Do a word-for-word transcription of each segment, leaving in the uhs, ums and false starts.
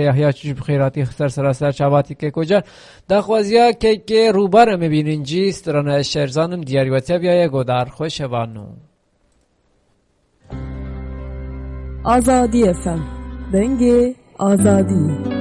Yahya çi ji bi xêratî xisar sera ser çavatî kek ocar. Daxwaziya kekê Rûbar em ê bînin cî, strana ez şerzanim diyarî we teviyaye godar xweş hevano. Azadî F M. Dengê Azadî.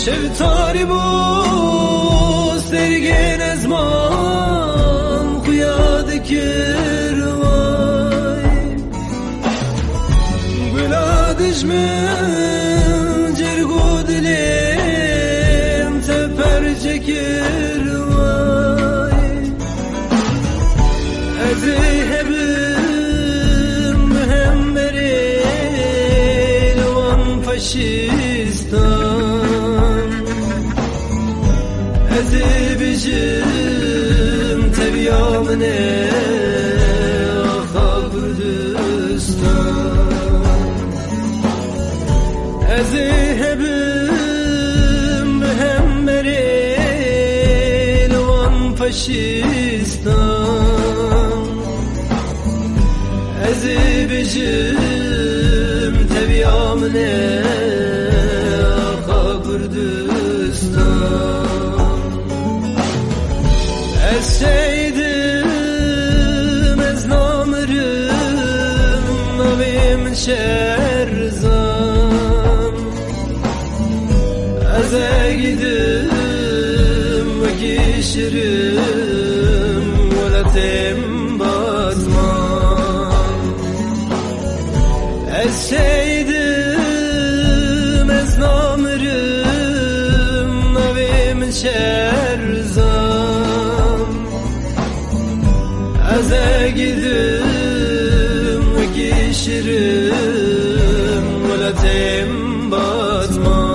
Şev tarî bû, sergên ezman xuya dikir way. Gula dijmin cerg û dilêm teper çekir way. Ez ê hebim bi hemberê li wan faşîstan. Ez ê bijim teviya min e, axa Kurdistan. Ez ê hebim bi hemberê li wan faşîstan. Ez ê bijim teviya min e, axa Kurdistan. Ez şehîdim, ez namirim, navê min Şerzan. Ez ê gidim wekî şirim welatêm Batman. Ez şehîdim, ez namirim, navê min Şerzan. Ez ê gidim wekî şirim welatêm Batman.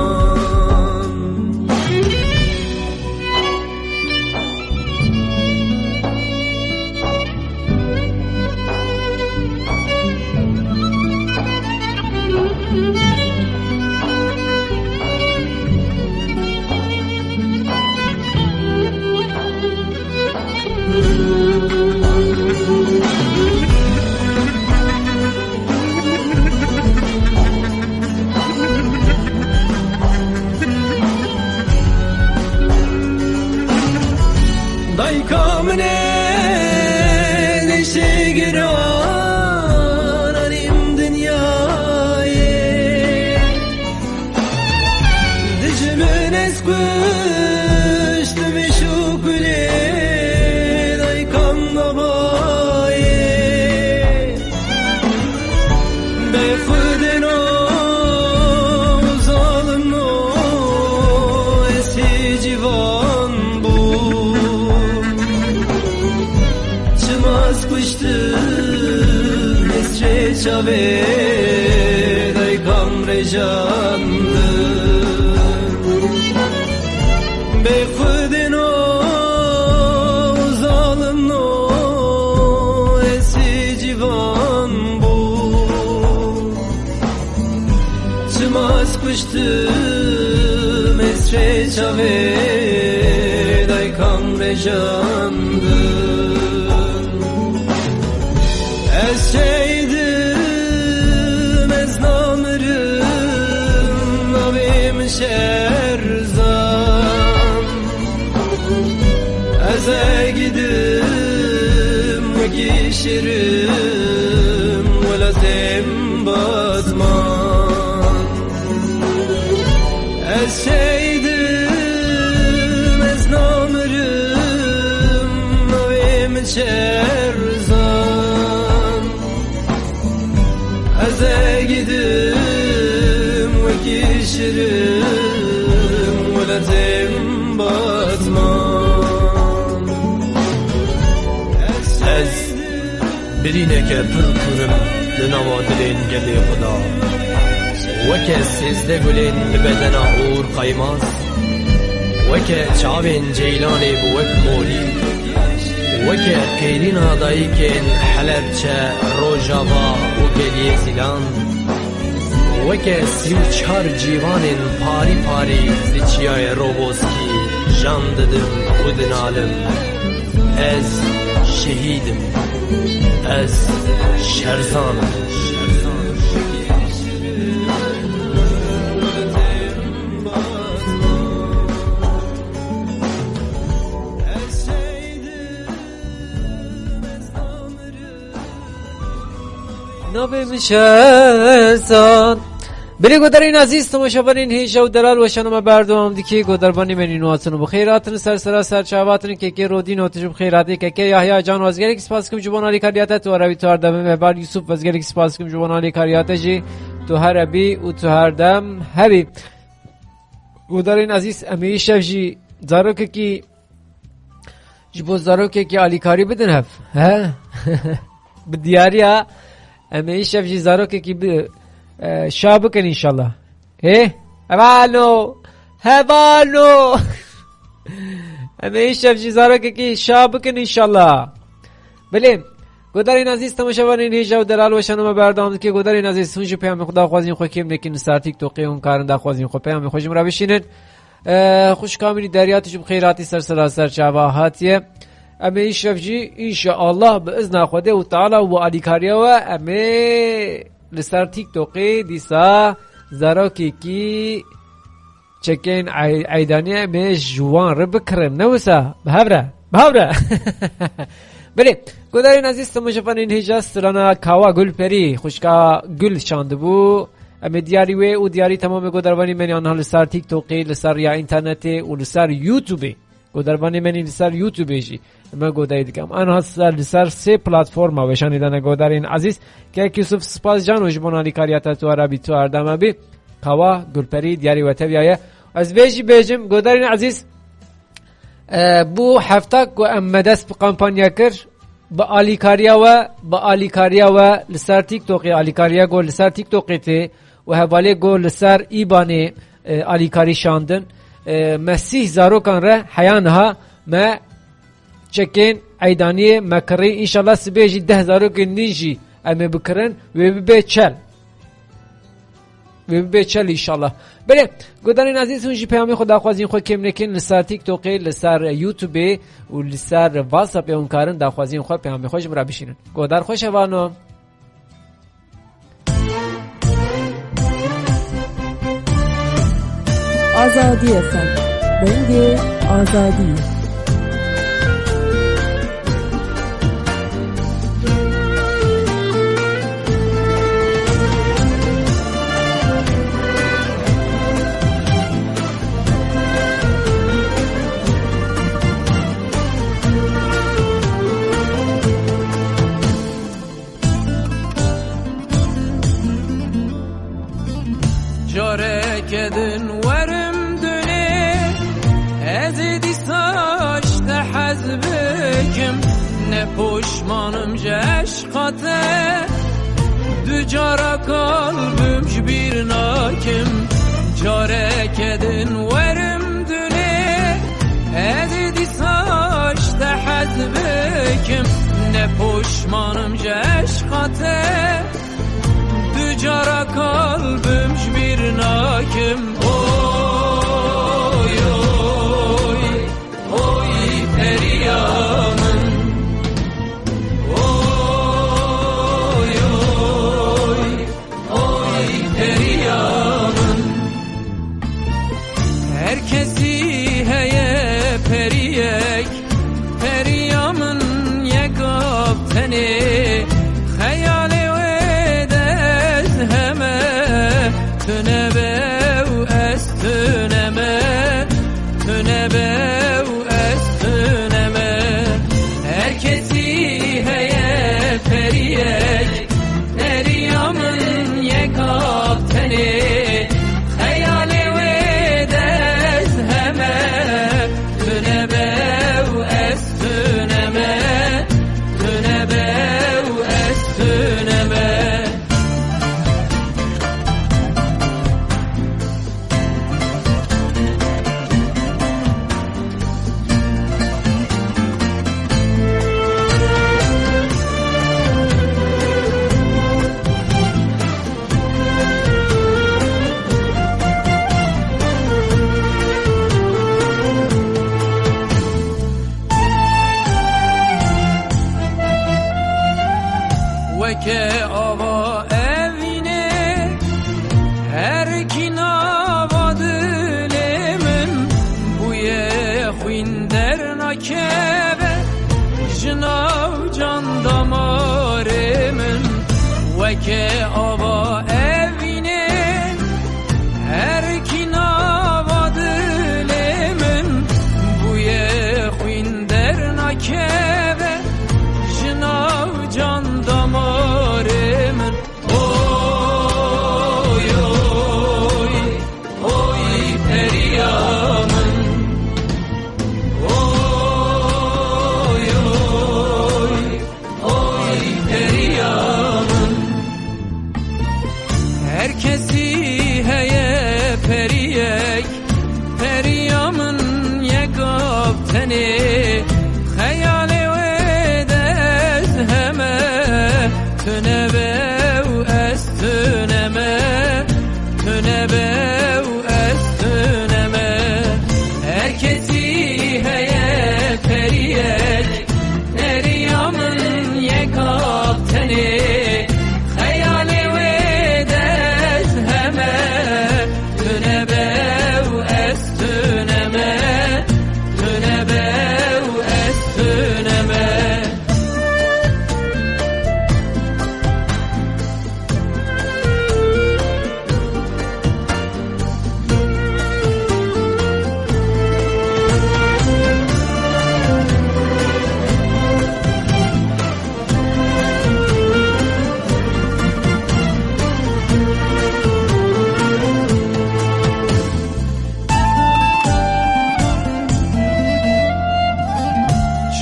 Dayka min e, neşe giran anîm dinyayê. Dijmin ez kuştim şûkulê daykam babayê. Bê xwedê no zalim no esî civan bû. Çima ez kuştim hesrê çavê daykam rêjandin. Bê xwedê no zalim no esî civan bû. Çima ez kuştim hesrê çavê daykam rêjandin. Ez şehîdim, ez namirim, navê min Şerzan. Ez ê gidim wekî şirim welatêm Batman. Ez şehîdim, ez namirim, navê min Şerzan. Ez ê gidim wekî şirim welatêm Batman. Şîrîneke pir kûr im li nava dilên gelê xwe de. Weke sêzdeh gulên li bedena Oğur Kaymaz, weke çavên ceylanê bi wek morî, weke qêrîna dayikên Helebçe, Rojava û Geliyê Zîlan, weke sî û çar cîvanên parî parî li Çiyayê Roboskî jan didim û dinalim. Ez şehîd im. Ez şerzan im. Navê min Şerzan. Belê godarên ezîz, temaşevanên hêja û delal, weşana me berdewam dike. Godarvanê me nîno hatin û bi xêr hatin, ser sera ser çava hatin, kekê Rodîno, tu jî bi xêr hatî. Kekê Yahya Can, ez gelekî spas dikim ji bo alîkariya te, tu here bî, tu her dem hebî. Heval Yusuf, ez gelekî spas dikim ji bo alîkariya te jî, tu here bî û tu her dem hebî. Godarên ezîz, em ê îşev jî zarokekî ji bo zarokekî alîkarî bidin hev. He? Bi diyariya em ê îşev jî zarokekî bi, e, şa bikin înşallah. Hê? Hevalo! Hevalo! Em ê îşev jî zarokekî şa bikin înşallah. Belê, godarên ezîz, temaşevanên hêja û delal, weşana me berdewam dike. Godarên ezîz, hûn jî peyamê xwe, daxwazên xwe kêm nekin li ser TikTokê, hûn karin daxwazên xwe, peyamê xwe ji min re bişînin. E, xwişka min î Derya, tu jî bi xêr hatî, ser sera ser çava hatiye. Em ê îşev jî, înşeallah, bi izna Xwedê û Teala û bi alîkariya we, em ê li ser TikTokê dîsa zarokekî çekên ey-, eydaniyê em ê ji wan re bikirin. Ne wisa? Bi hev re. Bi hev re. Belê, godarên ezîz, temaşevanên hêja, strana Kawa Gulperî, xwişka Gul şandibû. Em ê diyarî wê û diyarî temamê godarvanê me niha li ser TikTokê, li ser riya înternetê û li ser YouTubeê. Godarvanê me nî li ser YouTubeê jî me godarî dikim. Anha ser, li ser sê platforma weşanê dane godarên ezîz. Kek Yusuf, spas cano ji bo alîkariya te, tu here bî, tu her dem hebî. Kawa Gulperî diyarî we teviya ye. Ez vê jî bêjim, godarên ezîz, e, bû hefta ku em me dest bi kampanya kir, bi alîkariya we, bi alîkariya we li ser TikTokê, alîkariya ku li ser TikTokê tê û hevalê ku li ser îbanê, e, alîkarî şandin, e, me sîh zarokan re heya niha me çekên eydaniyê me kirî. Înşallah sibê jî deh zarokên din jî em ê bikirin, wê bibe çel. Wê bibe çel înşallah. Belê, godarên ezîz, hûn jî peyamê xwe, daxwazên xwe kêm nekin li ser TikTokê, li ser YouTubeê û li ser WhatsAppê hûn karin daxwazên xwe, peyamê xwe ji min re bişînin. Godar xweş hevano. Azadî F M. Dengê Azadî. Careke din werim dunê, ez ê dîsa ji te hez bikim. Ne poşman im ji eşqa te, du cara kalbim ji bîr nakim. Careke din werim dunê, ez ê dîsa ji te hez bikim. Ne poşman im ji eşqa te, du cara kalbim ji bîr nakim. Oy, oy, oy, periya min. Oy, oy, oy, periya min. Her kesî heye periyek, periya min yek av tenê. Xeyalê wê de ez heme tune be û ez Ke ava evînê, her kî nava dilê min, bûye xwîn dernakeve, ji nav can damarê min. Weke ava evînê, her kî nava dilê min, bûye xwîn dernakeve, ji nav can damarê min. Oy, oy, oy, periya min. Oy, oy, oy, periya min. Her kesî heye periyek, periya min yek av tenê. Xeyalê wê de ez heme, tu nebe û ez tu neme, tu nebe û ez tu neme. Her kesî heye periyek, periya min yek av tenê. Xeyalê wê de ez heme, tu nebe û ez tu neme, tu nebe û ez tu neme.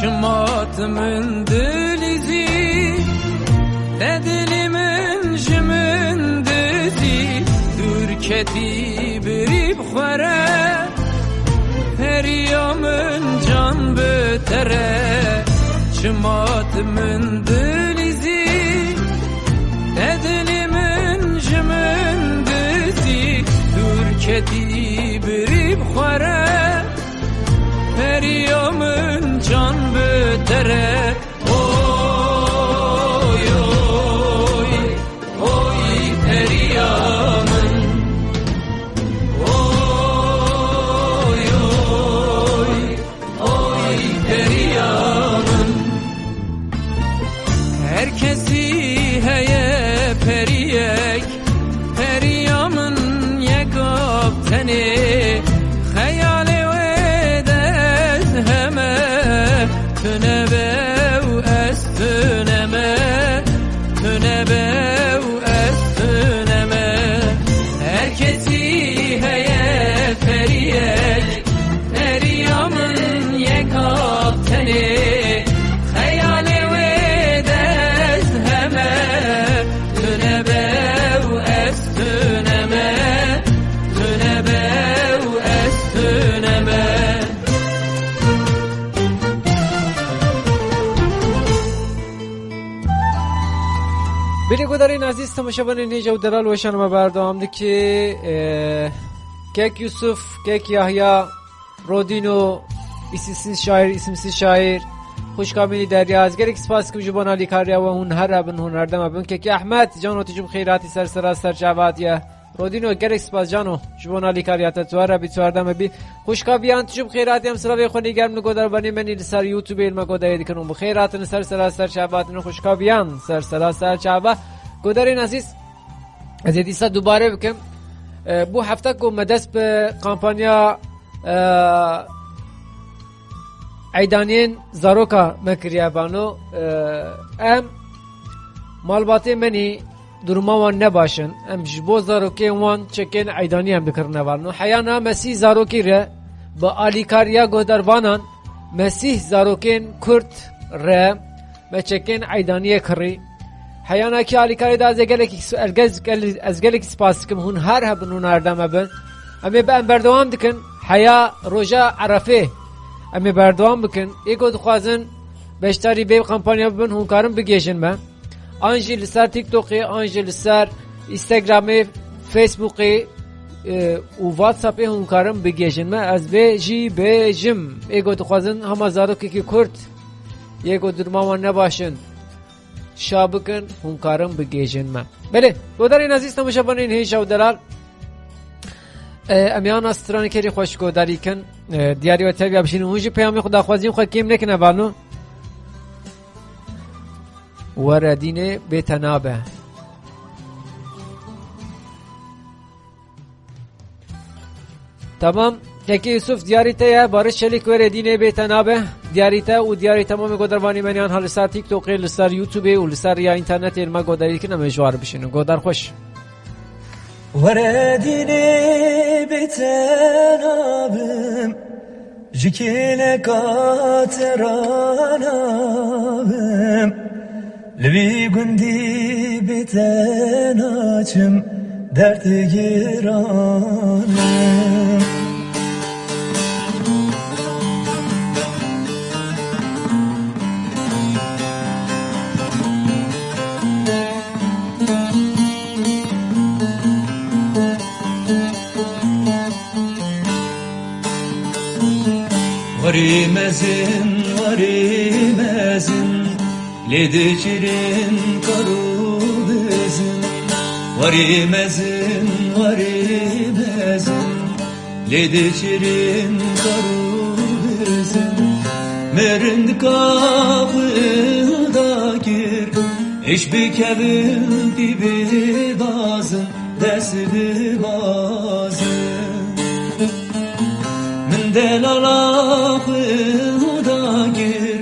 Çima tu min dilîzî, te dilî min ji min dizî, dûr ketî birî bi xwe re, periya min can bi te re. Çima tu min dilîzî, te dilî min ji min dizî, dûr ketî birî bi xwe re, periya min can bi te re. Oy, oy, oy, periya min. Oy, oy, oy, periya min. Her kesî heye periyek, periya min yek av tenê. Xeyalê wê de ez heme, tu nebe û ez tu neme, tu nebe û ez tu neme. Her kesî heye periyek, periya min yek av tenê. Xeyalê wê de ez heme, tu nebe û ez tu neme, tu nebe û ez tu neme. Belê guhdarên ezîz, temaşevanên hêja û delal, weşana me berdewam dike. Ee, Kek Yusuf, Kek Yahya, Rodîno, îsimsiz şaîr, îsimsiz şaîr, xwişka min î Derya, ez gelek spas dikim ji bo alîkariya we, hûn her hebin, hûn herdem hebin. Kekê Ehmed, cano tu jî bi xêr hatî ser sera ser çava hatiye. Rodîno, gelek spas cano, ji bo alîkariya te, tu her hebî, tu herdem hebî. Xwişka Viyan, tu jî bi xêr hatî, em silavê xwe nîgerim li godarvanê me nî li ser YouTube-ê li me godarê dikin û bi xêr hatin ser sera ser çava hatin xwişka Viyan, ser sera ser çava. Godarên ezîz, ez ê dîsa dubare bikim. E, bû hefta ku me dest bi kampanya, e, eydaniyên zaroka me kiriye vano. E, em malbatê me nî duruma wan ne baş in. Em ji bo zarokên wan çekên eydanî em dikirine vano. Heyana me sî zarokî re bi alîkariya guhdarvanan me sîh zarokên Kurd re me çekên eydaniyê kirî. Heyana kî alîkarê de ez ê gelekî, ez gel-, ez gelekî spas dikim. Hûn her hebin, hûn herdem hebin. Em ê be-, em berdewam dikin. Heya roja Erefê em ê berdewam bikin. Ê ku dixwazin beşdarî vê kampanya bibin, hûn karin bigihêjin me. An jî li ser TikTokê, an jî li ser Instagramê, Facebookê, e, û WhatsAppê hûn karin bigihêjin me. Ez vê jî bêjim. Ê ku dixwazin hema zarokekî Kurd, yê ku duruma wan ne baş in, şa bikin, hûn karin bigêjin me. Belê, godarên ezîz, temaşevanên hêja û delal. E, em ê ana stranê kerî xweş godarî kin. E, diyarî we tev ya bişînin. Hûn jî peyamê xwe daxwaziyên xwe kêm nekin hevalno. Were dînê bê te nabe. Tamam. Kekê Yusuf, diyarî te ye. Barış Çelik, were dînê bê te nabe. Diyarî te û diyarî temamê godarvanê me yan ha li ser TikTokê, li ser YouTubeê û li ser riya înternetê li me godarî dikin, em ê ji wan re bişînin. Godar xweş. Were dînê bê te nabim, ji kêleka te ranabim. Li vî gundî bê te naçim, derd giran e. Warê mezin, warê mezin, lê dikirin kar û bizin. Warê mezin, warê mezin, lê dikirin kar û bizin. Mirindika xwe hilda kir, êş bikevin pî bibazin, dest bibazin. Min delala xwe hilda kir,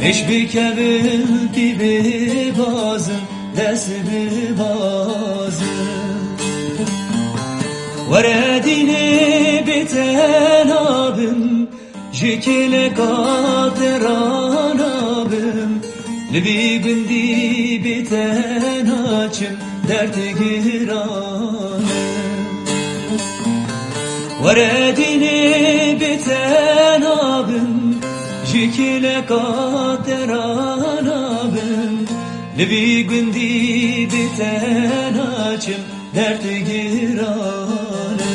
êş bikevin pî bibazin, dest bibazin. Were dînê bê te nabim, ji kêleka te ranabim, li vî gundî bê te naçim, derd giran e. Were dînê bê te nabim, ji kêleka te ranabim, li vî gundî bê te naçim, derd giran e.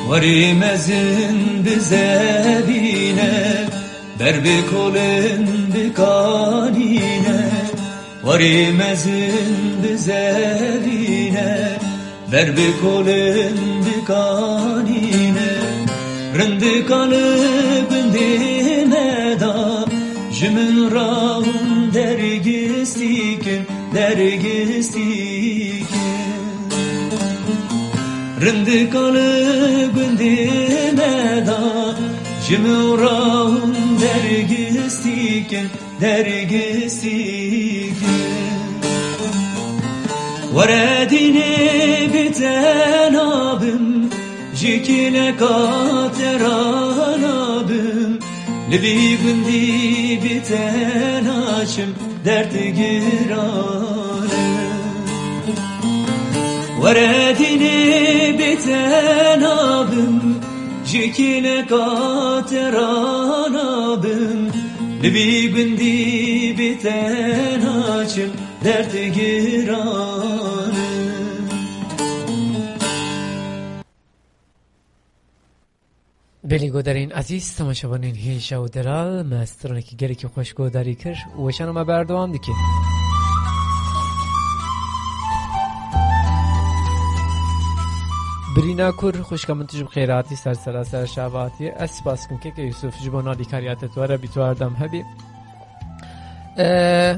Warê mezin bizevîne, ber bi kolin bikanîne. Warê mezin bizevîne, ber bi kolin bikanîne. Rindika li gundê me da, ji min ra hûn dergistî kin, dergistî kin. Rindika li gundê me da, ji min ra hûn dergistî kin, dergistî kin. Were dînê bê te nabim, ji kêleka te ranabim, li vî gundî bê te naçim, derd giran e. Were dînê bê te nabim, ji kêleka te ranabim, li vî gundî bê te naçim, derd giran e. Belê godarên ezîz, temaşevanên hêja û delal, me stranekî gelekî xweş godarî kir û weşana me berdewam dike. Birîna Kur, xwişka min, tu jî bi xêr hatî, ser sera ser çava hatiye. Ez spas dikim keke Yusuf ji bo alîkariya te, tu were bî, tu erdem hebî. Ee,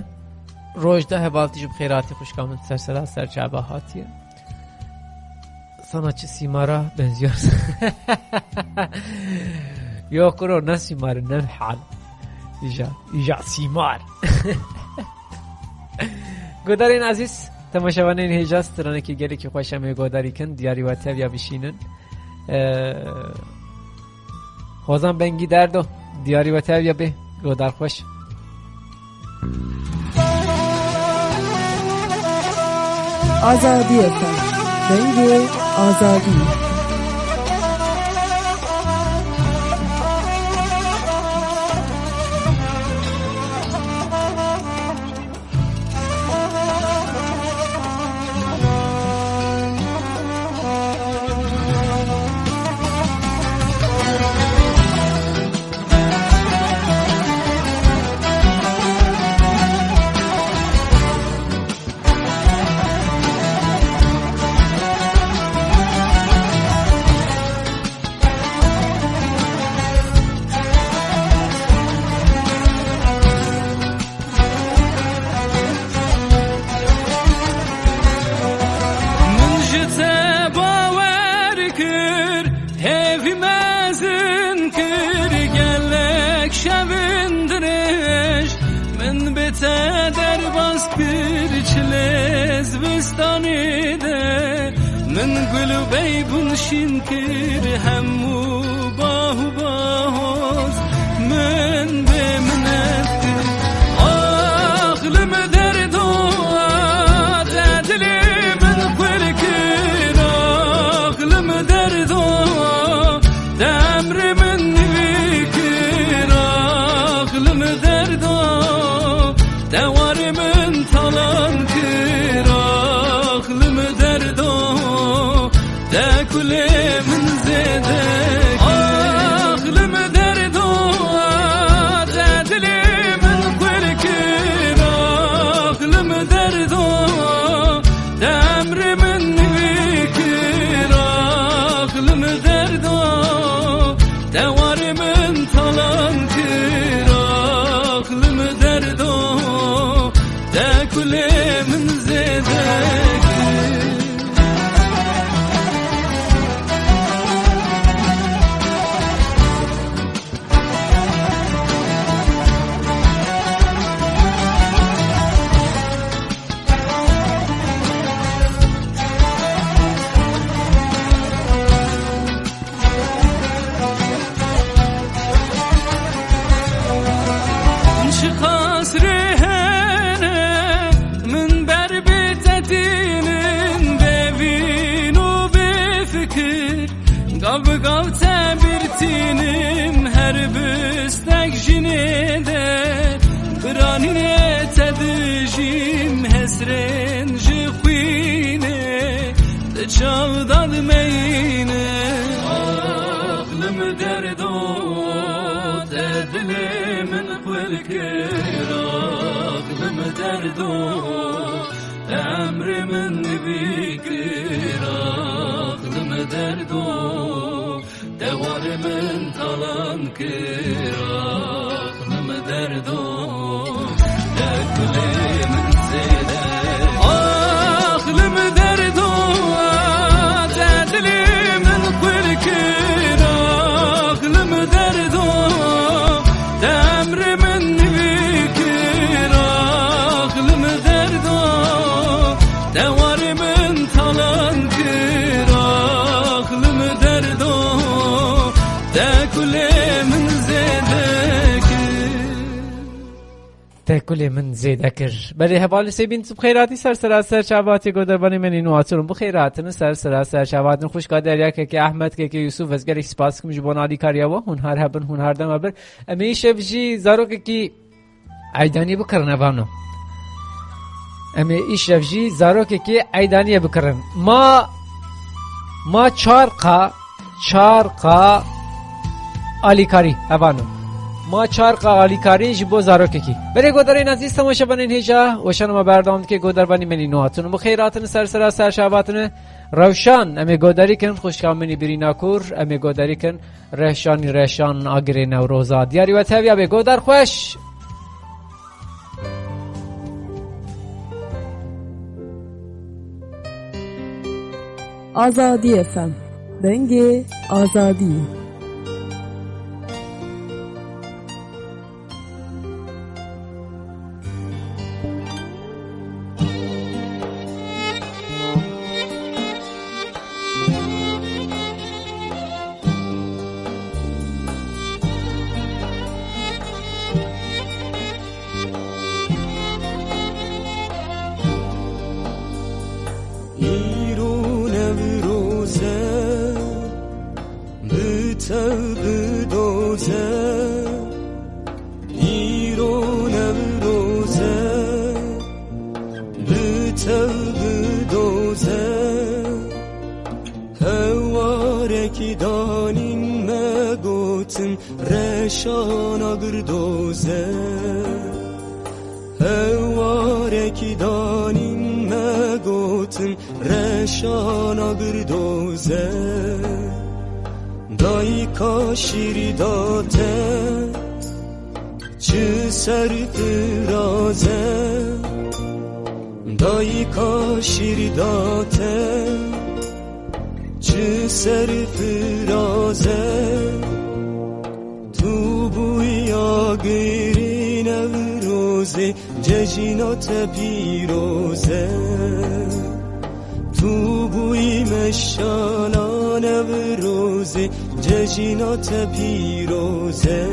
Rojda Heval, tu jî bi xêr hatî, xwişka min, ser sera ser çava hatiye. Sana çi sîmara benziyor? Yok kuro, ne sîmar, ne hal. Îja, îja sîmar. Godarên ezîz, temaşevanên hêja, stranekî gelekî xweş em ê godarî kin, diyarî we tev ya bişînin. Ee, Hozan Bengî Derdo, diyarî we tev ya bê, godar xweş. Azadî F M. Dengê Azadî. Gul û beybûn şîn kir hemû bah û bahoz, min bê minet kir. Ax li min derdo, te dilê min xwir kir. Ax li min derdo, te emrê min nivî kir. Ax li min derdo, te warê min talan kir. Ax li min derdo, te kulê min zêde kir. Ax li min derdo, te dilê min xwir kir. Ax li min derdo, te emrê min nivî kir. Ax li min derdo, te warê min talan kir. Ax li min derdo, te kulê min zêde kir. Çiqas rê hene min ber bê tetînin, bê vîn û bê fikir. Gav bi gav te birtînim her bistek jinê de, biranînê te dijîm hesrên ji xwînê. Di çav da dimeyne, ax li min derdo, te dilê min xwir kir. Ax li min derdo, te emrê min nivî kir. Ax li min derdo, te warê min talan kir. Ax li min derdo, te kulê min zêde. Ax li min derdo, te dilê min xwir kir. Ax li min derdo, te emrê min nivî kir. Ax li min derdo, te warê min talan kir. Ax li min derdo, te kulê min zêde kir. Te kulê min zêde kir. Belê, hevalê Sêbîn, tu bi xêr hatî ser sera ser çavatê goderbanê me nîno hatun. Bi xêr hatin ser sera ser çavatê. Xwişka Derya, kekê Ehmed, kekê Yusuf, ez gelek spas dikim ji bo alîkariya we. Hûn her hebin, hûn her dem hebin. Em ê îşev jî zarokekî eydaniyê bikirin, evano. Em ê îşev jî zarokekî eydaniyê bikirin. Ma, ma çar qa, çar qa alîkarî, evano. Ma çar qa alîkarî ji bo zarokekî. Belê, godarên ezîz, temaşevanên hêja, weşana me berdewam dike, godarbanî me nîno hatun. Bi xêr hatin ser sera ser çavatine. Rewşan, em ê godarî kin, xwişka min î Birîna Kûr, em ê godarî kin. Rehşanî Rehşan, Agirê Newroza. Diyarî we tev ya bê, godar xweş. Azadî F M. Dengê Azadî. Îro Newroz e, bi tev bi doz e. Îro Newroz e, bi tev bi doz e. Hewarekî danîn me gotin, Reşana girdoz e. Hewarekî danîn me gotin, Reşana girdoz e. Dayika şîrî da te, çi serfiraz e. Dayika şîrî da te, çi serfiraz e. Tu bûyî Agirê Newrozê, cejna te pîroz e. Tu Tu bûyî meşala Newrozê, cejîna te pîroz e.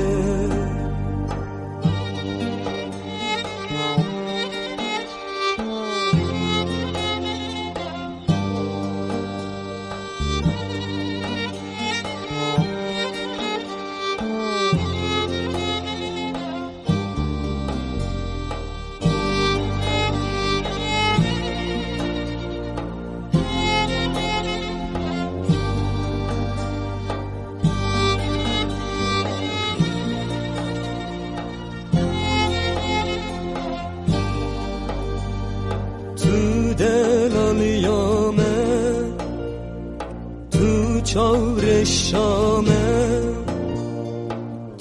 Tu delaliya me, tu çawreşa me,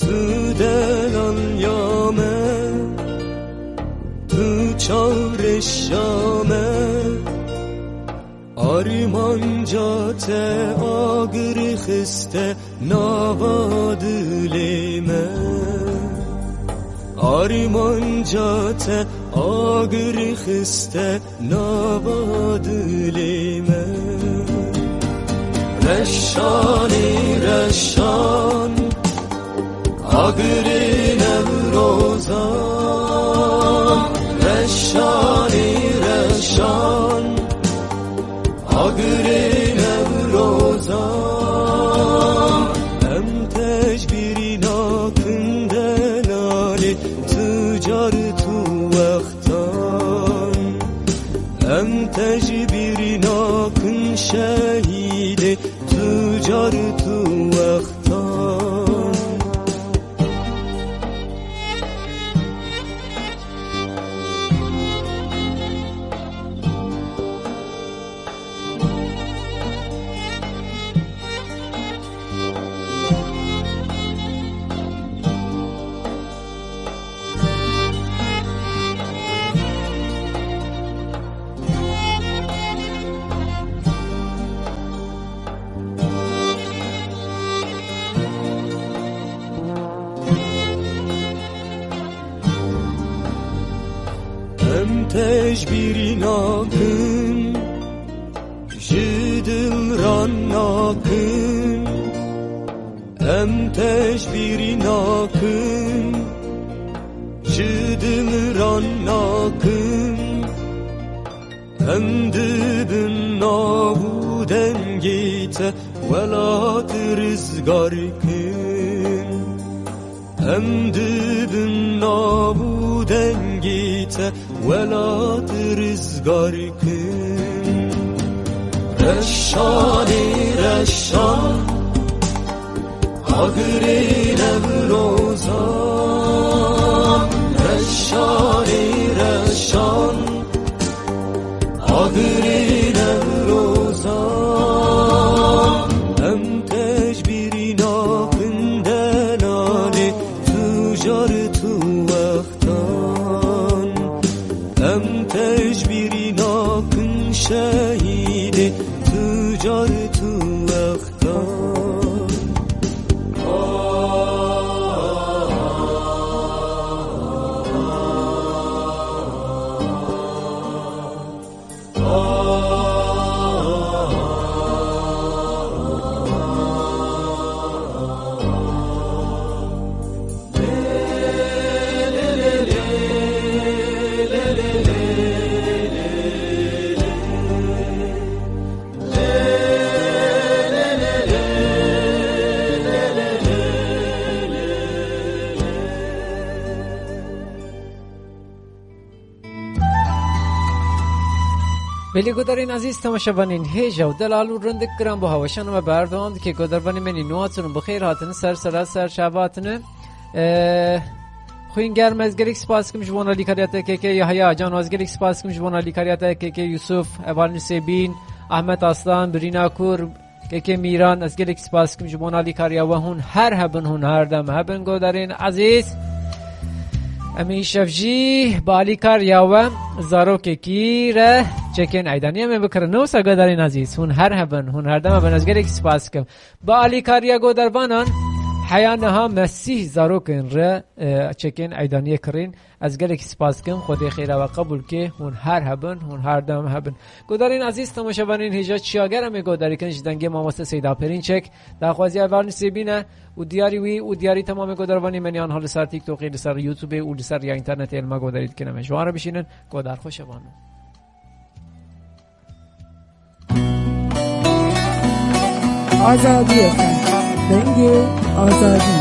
tu delaliya me, tu çawreşa me. Armanca te agir xiste nava dilê me. Armanca te agir xiste nava dilê me. Reşanî reşan, agirê Newroza. Reşanî reşan, agirê Newroza. Em te ji bîrî nakin delalê, tu car tu wextan. Em te ji bîrî nakin şehîdê, tu car tu wextan. Em te ji bîrî nakin, ji dil re nakin. Em te ji bîrî nakin, ji dil re nakin. Em dibin nav û dengê te welat rizgar kin. Em dibin nav û dengê te welat rizgar kin. Reşanê reşan, agirê Newroza. Reşanê reşan, agirê Newroza. Em te ji bîrî nakin delalê, tu car tu wextan. Em te ji bîrî nakin şehîdê, tu car tu wextan. Belê guhdarên ezîz, temaşevanên hêja û delal û rindik, giran bo hawşana me berdewam dike. Guhdarvanê me nî nû hatin û bi xêr hatine ser sera ser çava hatine. Ee, Xwîn germ, ez gelek spas dikim ji bona alîkariya te K K Yahya Can, ez gelek spas dikim ji bona alîkariya te K K Yusuf, Heval Nisêbîn, Ahmet Aslan, Birîna Kur, K K Mîran, ez gelek spas dikim ji bona alîkariya we. Hûn her hebin, hûn her dem hebin, guhdarên ezîz. Em ê îşev jî bi alîkariya we zarokekî re çekên eydanî em ê bikirin. Ne wisa guhdarên ezîz, hûn her hebin, hûn her dem hebin, ez gelek spas dikim. Bi alîkariya guhdarvanan, Heya niha me sîh zarokên re, e, çekên eydaniyê kirîn. Ez gelekî spas dikim. Xwedê xêra we qebûl ke. Hûn her hebin, hûn her dem hebin. Guhdarên ezîz, temaşevanên hêja Çiyager, em ê guhdarî kin ji dengê mamoste Seyda Perinçek. Daxwaziya Eva Nusêbîn e û diyarî wî û diyarî temamê guhdarvanê me niha li ser TikTokê, li ser YouTubeê û li ser riya înternetê li me guhdarî dikin. Em ê ji wan re bişînin. Guhdar xweş, evan. Azadî F M. Dengê Azadî.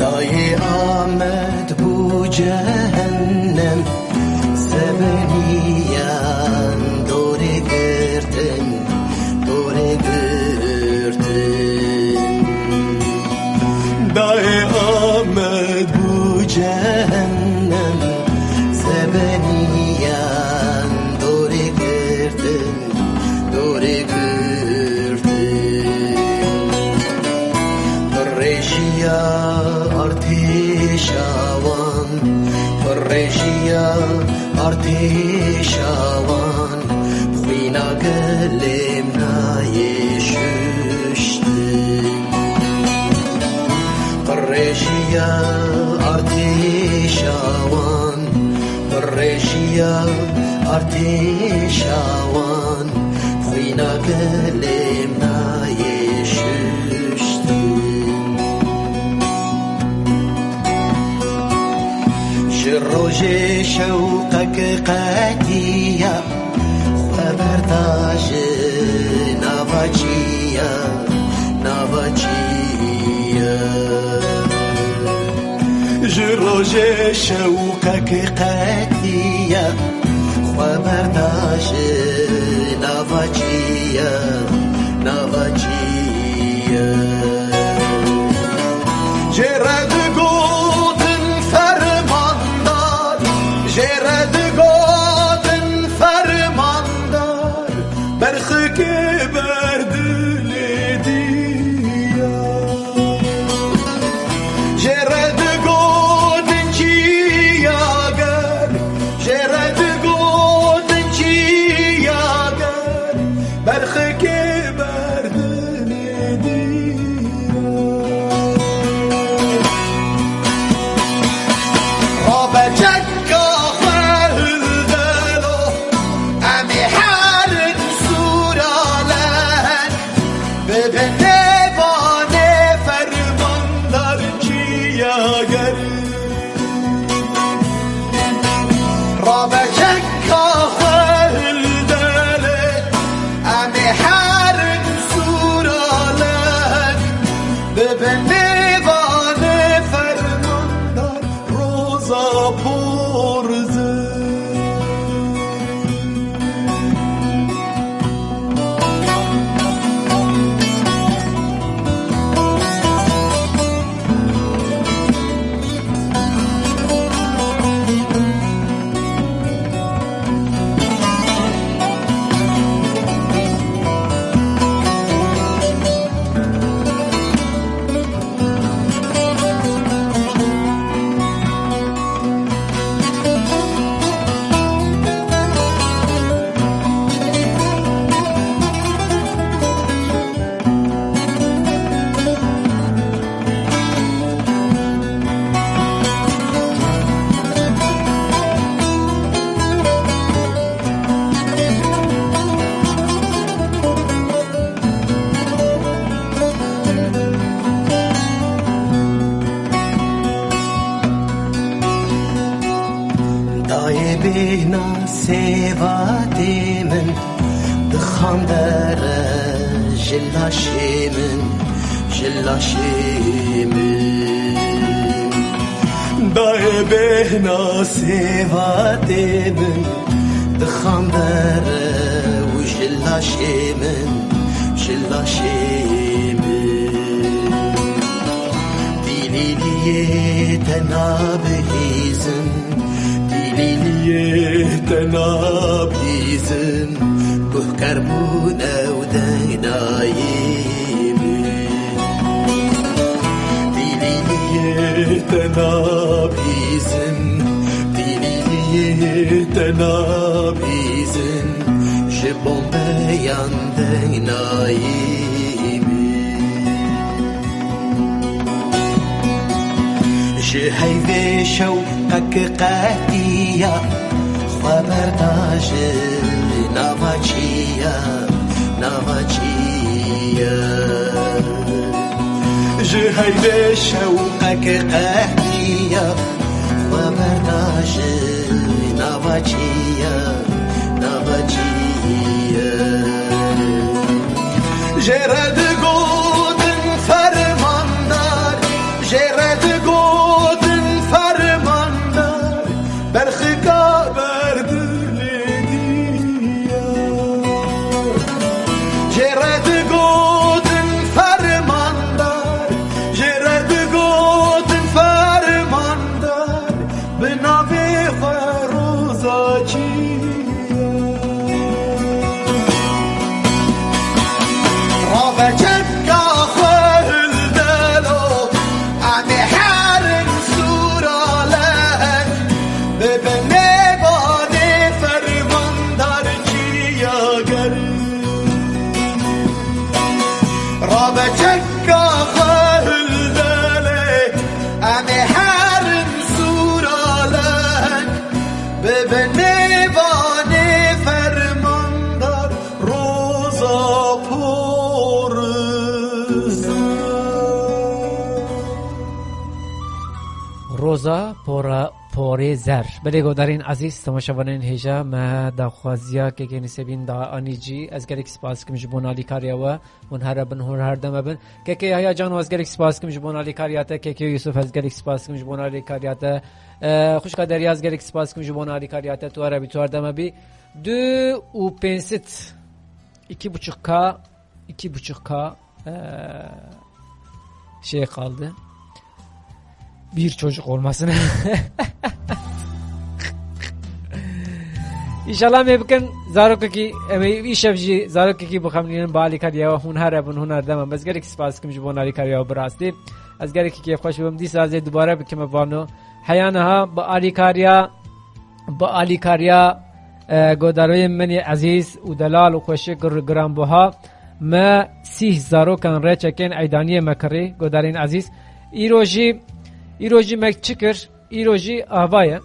Dayê Amed bû cehennem, sebeniyan dorê girtin, dorê girtin. Dayê Amed bû cehennem, sebeniyan dorê girtin, dorê girtin. Bi rêjiya artêşa wan, bi rêjiya artêşa wan, xwîna gelê min nayê şuştin. Bi rêjiya artêşa wan, bi rêjiya artêşa wan, xwîna gelê min nayê şuştin. Ji rojê şewqek qetiya, xwe berda ji nava çiya, nava çiya. Ji rojê şewqek qetiya, xwe berda ji nava çiya, nava çiya. Jê re digotin fermandar, jê re digotin fermandar, berxikê ber dilê diya. Jê re digotin çiyager, jê re digotin çiyager, berxikê ber dilê diya. Rabe çeka xwe hildelo, em ê herin sûra leheng, bibin nêvanê fermandar çiyager. Rabe çeka xwe hildele, em ê herin sûra leheng, bibin nêvanê fermandar roza porze. Ayê bêhna sêvatê min dixandere ji laşê min, ji laşê min. Dayê bêhna sêvatê min dixandere û ji laşê min, ji laşê min. Dîlîliyê te nabihîzin, dîlîliyê te nabihîzin, guhkar bûne û deng dayî min. Dîlîliyê te nabihîzin, dîlîliyê te nabihîzin, ji bombeyan deng nayî min. Ji heyvê şewqek qehtiya, xwe berda ji nava çiya, nava çiya. Ji heyvê şewqek qehtiya, xwe berda ji nava çiya, nava çiya. Jê re digotin fermandar, jê re digotin fermandar, berxika ber dilê diya. Jê re digotin fermandar, jê re digotin fermandar, bi navê xwe Roza çiya. Rabe çeka xwe hildelo, em ê herin sûra leheng, bibin nêvanê fermandar çiya ger. Rabe çeka xwe hildele, em ê herin sûra leheng, bibin nêvanê fermandar Roza Poriza. Roza Pora, Porê Zer. Belê godarên ezîz, temaşevanên hêja me daxwaziya kekê Nisebîn da anî cî. Ez gelek spas dikim ji bo alîkariya we. Hûn here bin, hûn her deme bin. Kekê Yahya Cano, ez gelek spas dikim ji bo alîkariya te. Kekê Yusuf, ez gelek spas dikim ji bo alîkariya te. E, xwişka Derya, ez gelek spas dikim ji bo alîkariya te. Tu here bî, tu her deme bî. Du û pênc sed, iki buçuk K, iki buçuk K, e, şey kaldı. Bir çocuk olmasın. Înşallah em ê bikin zarokekî, em ê îşev jî zarokekî bixemilînin bi alîkariya we. Hûn here bin, hûn her dema. Ez gelek spas dikim ji bo alîkariya we bi rastî. Ez gelekî kêfxweş bibim. Dîsa ez ê dubare bikim vano. Heya niha bi alîkariya, bi alîkariya, e, godarên min ê ezîz û delal û xweşik, gir-, giranbuha. Me sîh zarokan re çekên eydaniyê me kirî, godarên ezîz. Îro jî, îro jî me çi kir? Îro jî ava ye.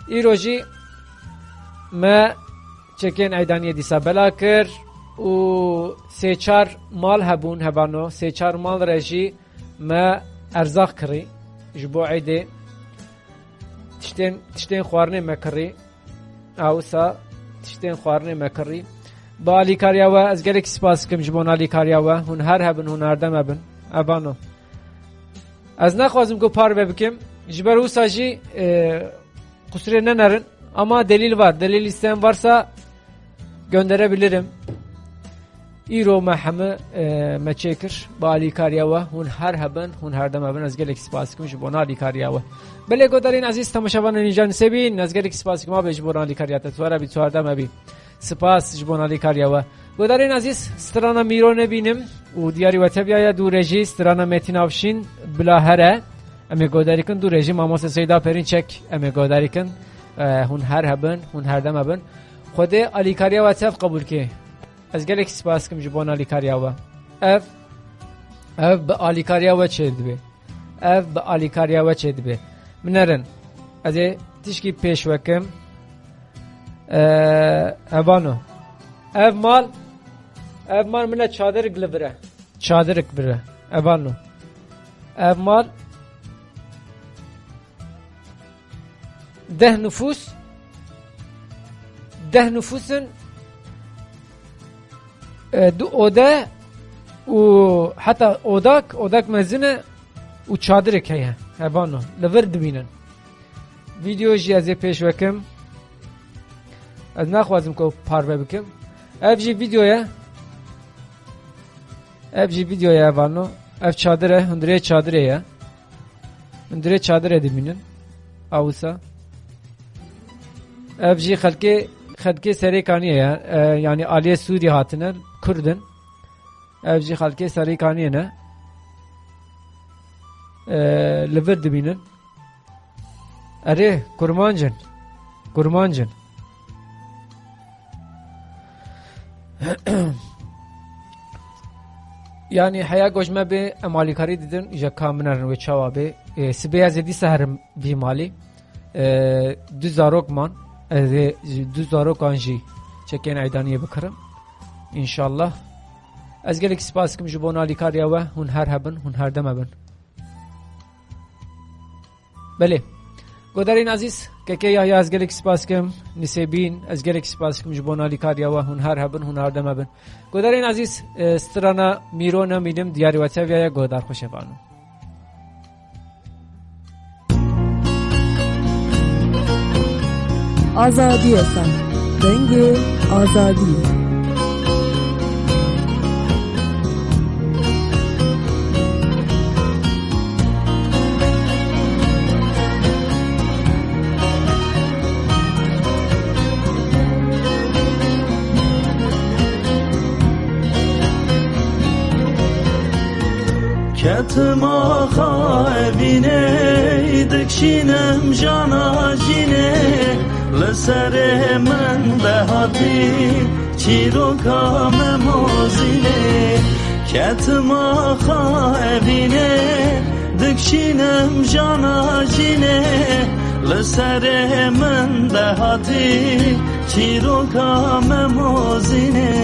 Îro jî me çekên eydaniyê dîsa bela kir û sê çar mal hebûn, hevano, sê çar mal re jî me erzaq kirî ji bo eydê. Tiştên, tiştên xwarinê me kirî. A wisa tiştên xwarinê me kirî. Bi alîkariya we, ez gelek spas dikim ji bo alîkariya we. Hûn her hebin, hûn her deme bin. Evano. Ez naxwazim ku parve bikim. Ji ber wisa jî, e, qusirê nenerin. Ama delîl var. Delîl isteyen varsa gönderebilirim. Îro me hemî, e, me çêkir. Bi alîkariya we, hûn her hebin, hûn her dema bin. Ez gelek spas dikim ji bo alîkariya we. Belê godarên ezîz, temaşevanên hêja Nisebîn, ez gelek spas dikim abi ji bo alîkariya te. Tu here bî, tu her deme bî. Spas ji bo alîkariya we. Godarên ezîz, strana Mîro nebînim û diyarî we teviyaye. Dû re jî strana Metîn Avşîn, Bila Here. Em ê godarî kin, dû re jî mamoste Seyda Perîn Çek. Em ê godarî kin. E, hûn her hebin, hûn her dema bin. Xwedê alîkariya we tev qebûl ke. Ez gelek spas dikim ji bo alîkariya we. Ev, ev bi alîkariya we çêdibe. Ev bi alîkariya we çêdibe. Min nerin. Ez ê tişkî pêş we kim. Ee, evano. Ev mal, ev mal min e çadirek li vir e. Çadirek vir e. Evano. Ev mal deh nüfus, deh nifûs in, e, du ode û heta odak, odak mezin e û çadirek heye. Hebano, li vir dibînin. Vîdeo jî ez ê pêş vekim. Ez naxwazim ku parve bikim. Ev jî vîdeo ye. Ev jî vîdeo ye, hebano. Ev çadir e, hundirê çadirê ye. Hundirê çadirê dibînin. Awisa. Ev jî xelkê, xelkê Serêkaniyê ye. E, yanî aliyê Sûrî hatine, Kurd in. Ev jî xelkê Serêkaniyê ne. E, li vir dibînin. Erê, kurmanc in. Kurmanc in. Yanî heya ku ji me bê, em alîkarî didin, îja ka min erin wê çawa bê. E, sibê ez ê dîsa herim vî malî. E, du zarok man. Ez ê ji du zarokan jî çekên eydaniyê bikirim. Înşallah. Ez gelek spas dikim ji bona alîkariya we. Hûn her hebin, hûn her dem hebin. Belê. Godarên ezîz, keke Yahya, ez gelek spas dikim. Nisêbîn, ez gelek spas dikim ji bona alîkariya we. Hûn her hebin, hûn her dem hebin. Godarên ezîz, e, strana Mîro nemînim, diyarê we teviyaye, godar xweş, hebano. Azadî F M, dengê azadî. Ketim axa evînê, dikşînim jana jînê, li serê min de hatî çîroka me mozînê. Ketim axa evînê, dikşînim jana jînê, li serê min de hatî çîroka me mozînê.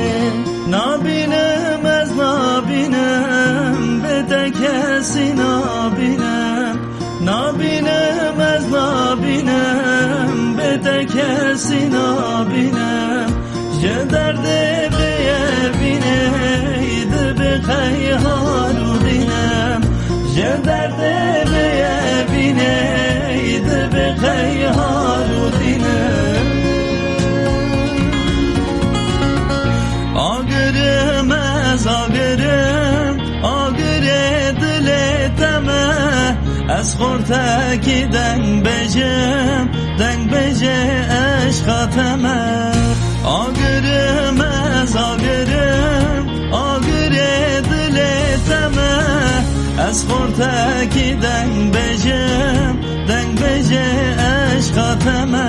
Nabînim ez, nabînim, bê te kesî nabînim. Nabînim ez, nabînim, bê te kesî nabînim. Ji derdê vê evînê dibe qey har û dînim. Ji derdê vê evînê dibe qey har û dînim. Agirim ez, agirim, agirê dilê te me. Ez xortekî deng bêjim, deng bêjê eşqa te me. Agirim ez, agirim, agirê dilê te me. Ez xortekî deng bêjim, deng bêjê eşqa te me.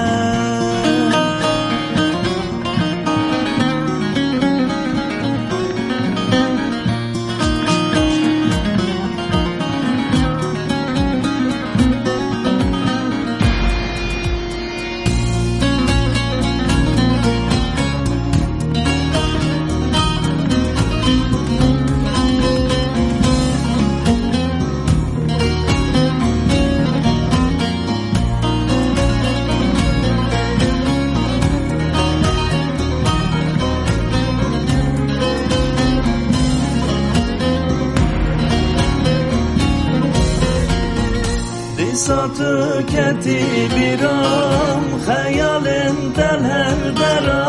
Dîsa tu ketî bîram, xeyalên te li her dera,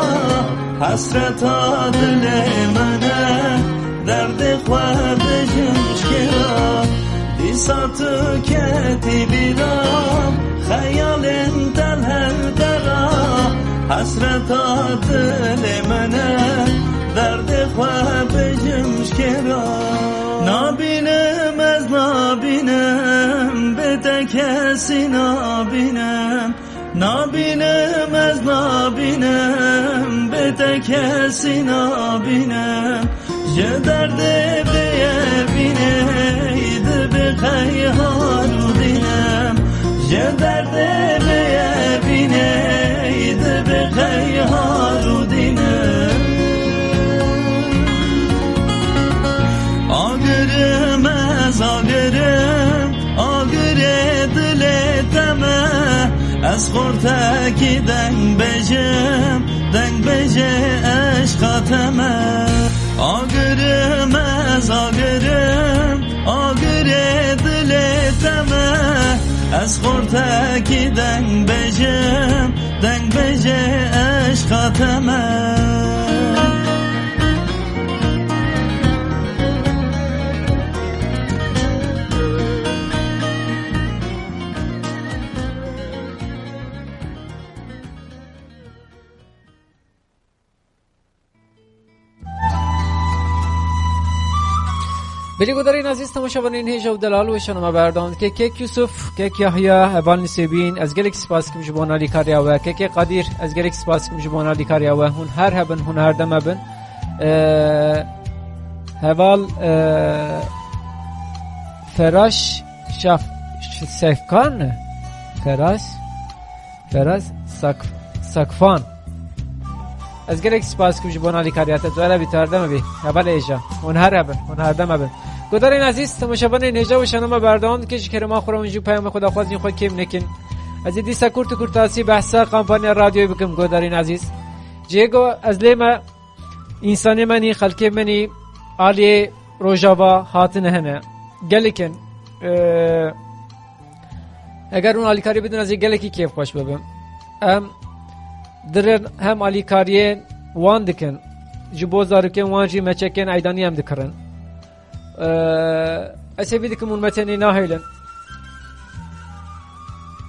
hesreta dilê me ne, derdê xwe dijim ji kê re. Dîsa tu ketî bîra, xeyalên te li her dera, hesreta dilê me ne, derdê xwe bijim ji kê re. Nabînim ez, nabînim, bê te kesî nabînim. Nabînim ez, nabînim, bê te kesî nabînim. Ji derdê vê evînê dibe qey har û dînim. Ji derdê vê evînê dibe qey har û dînim. Agirim ez, agirim, agirê dilê te me. Ez xortekî deng bêjim, deng Eşqa te me. Agirim ez agirim, agirê dilê te me. Ez xortekî deng bêjim, deng bêjê eşqa te me. Belê guhdarên ezîz, temaşevanên hêja û delal, weşana me berdewam dike. Kek Yusuf, Kek Yahya, Heval Nisêbîn, ez gelek spas dikim ji bona alîkariya we. Kekê Qadîr, ez gelek spas dikim ji bona alîkariya we. Hûn her hebin, hûn her dem hebin. Ee, Heval, ee, Feraş Şaf-, Ş-, Sefkan mi? Feraş, Feraş Sak-, Sakfan. Ez gelek spas dikim ji bona alîkariya te. Tu here bî, tu her dem hebî. Heval hêja. Hûn her hebin. Hûn her dem hebin. Guhdarên ezîz, temaşevanên hêja, weşana me berdewam dike. Ji kerema xwe re hûn jî peyama xwe daxwazên xwe kêm nekin. Ez ê dîsa kurt û kurtasî behsa kampanya radyoyê bikim, guhdarên ezîz. Cihê ku ez lê me, însanê me nî, xelkê me nî, aliyê Rojava hatine hene. Gelek in. Ee, Eger hûn alîkarî bidin, ez ê gelekî kêfxweş bibim. Em dirin hem alîkariyên wan dikin. Ji bo zarokên wan jî meçekên eydanî em dikirin. Ee, ez hêvî dikim hûn me tenê nahêlin.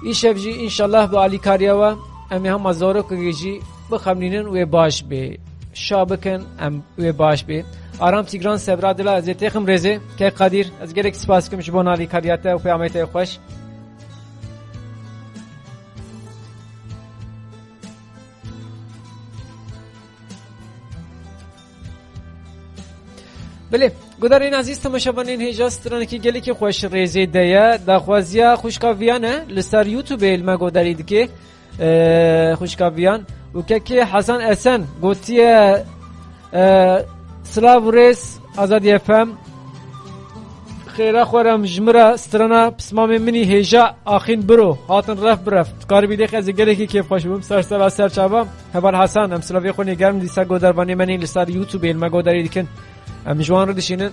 Îşev jî înşallah bi alîkariya we em ê hema zarokekê jî bixemlînin wê baş bê. Şa bikin, em wê baş bê. Aram Tîgran Sebra Dila, ez ê têxim rêzê. Kek Qadîr, ez gelek spas dikim ji bo alîkariya te û peyamê te xweş. Belê, guhdarên ezîz, temaşevanên hêja, stranekî gelekî xweş rêzê de ye. Daxwaziya xwişka Viyan e, li ser YouTube li me guhdarî dike. Ee, xwişka Viyan û kekê Hasan Esen gotiye, ee, Silav û rêz Azadî F M. Xêra xwe re em ji min re strana pismamê min î hêja axîn biro, hatin ref bi ref. Tu karibî lê ez ê gelekî kêfxweş bibim. Ser sera ser çava. Heval Hasan, em silavê xwe nêgerin dîsa godervanê me nî li ser YouTube li me goderî dikin. Em ji wan re dişînin.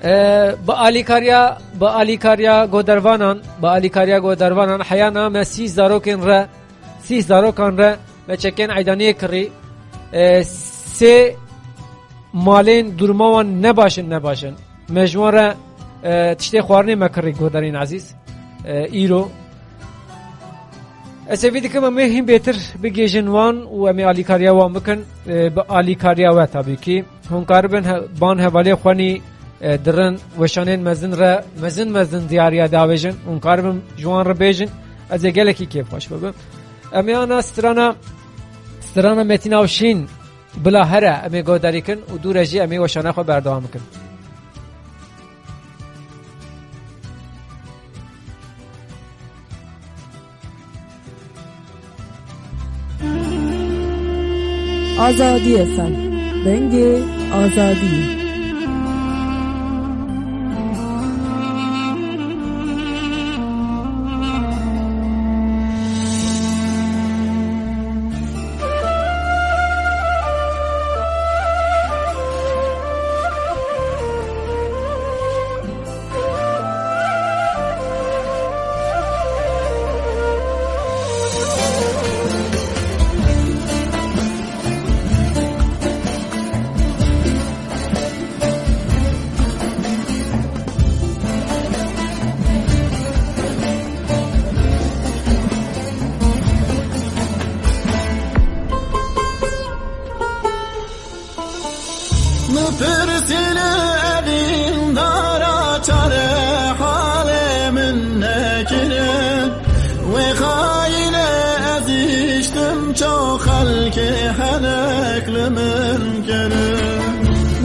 Ee, bi alîkariya, bi alîkariya godervanan, bi alîkariya godervanan heya na me sî zarokên re, sî zarokan re me çekên eydaniyê kirî. Ee, sê malên duruma wan ne baş in, ne baş in. Me ji wan re, e, tiştê xwarinê me kirî, guhdarên ezîz. E, îro. Ez hêvî dikim em ê hîn bêtir bigihêjin wan û em ê alîkariya wan bikin, e, bi alîkariya we tabî kî. Hûn karibin he-, ban hevalê xwe nî, e, dirin weşanên mezin re, mezin mezin diyariya davêjin. Hûn karibin ji wan re bêjin. Ez ê gelekî kêfxweş bibim. Em ê ana strana, strana Metîn Avşîn Bila here em ê guhdarî kin û dû re jî em ê weşana xwe berdewam bikin. Azadî F M. Dengê Azadî. Min pirsî li evîndara çare halê min nekirin. Wê xayînê ez îştim çaw xelkê henek li min kirin.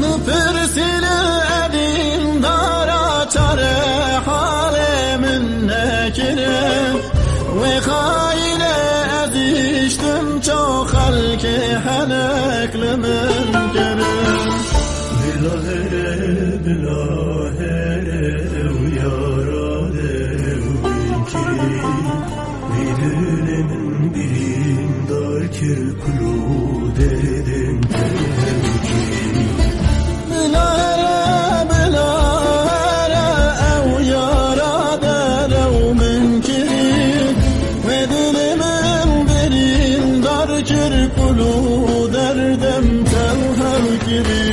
Min pirsî li evîndara çare halê min nekirin. Wê xayînê ez îştim çaw xelkê henek li min kirin. Bila here, bila here, ew yara de ew kî. Vî dilê min birîndar kir, kul û Derdin te hewkî. Bila here, bila here, ew yara derew min kirî. Wê dilê min birîndar kir, kul û derdem tev hev kirî.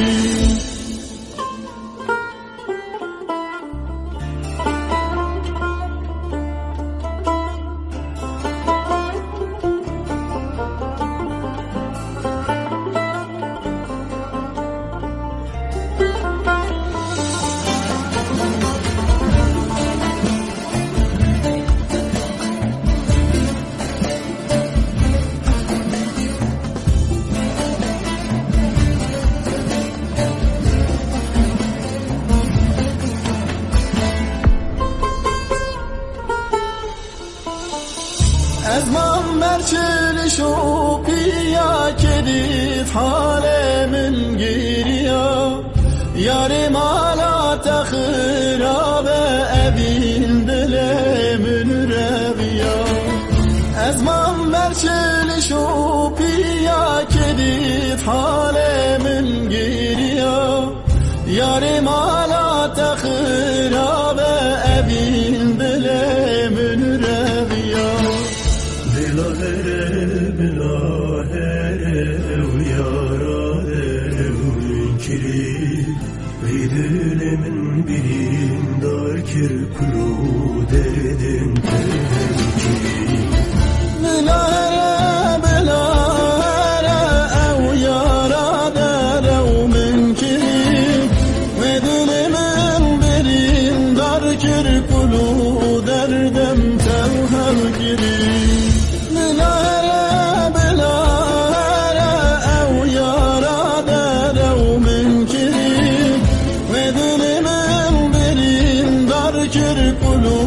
Ez mam ber çiliş û piya kedît halê min giriya. Yarê mala te xirab e, evîn dilê min reviya. Ez mam ber çiliş û piya kedît halê min giriya. Yarê mala te xirab e, evîn dilê min reviya. Bila here, bila here, ew yara derew min kirî. Vî dilê min birîndar kir, kul û derdên te hevkî. Bila here, bila here, ew yara derew min kirî. Wê dilê min birîndar kir, kul û derdem tev hev kirî. Bila here, bila here, ew yara derew min kirî. Wê dilê min birîndar kir, kul û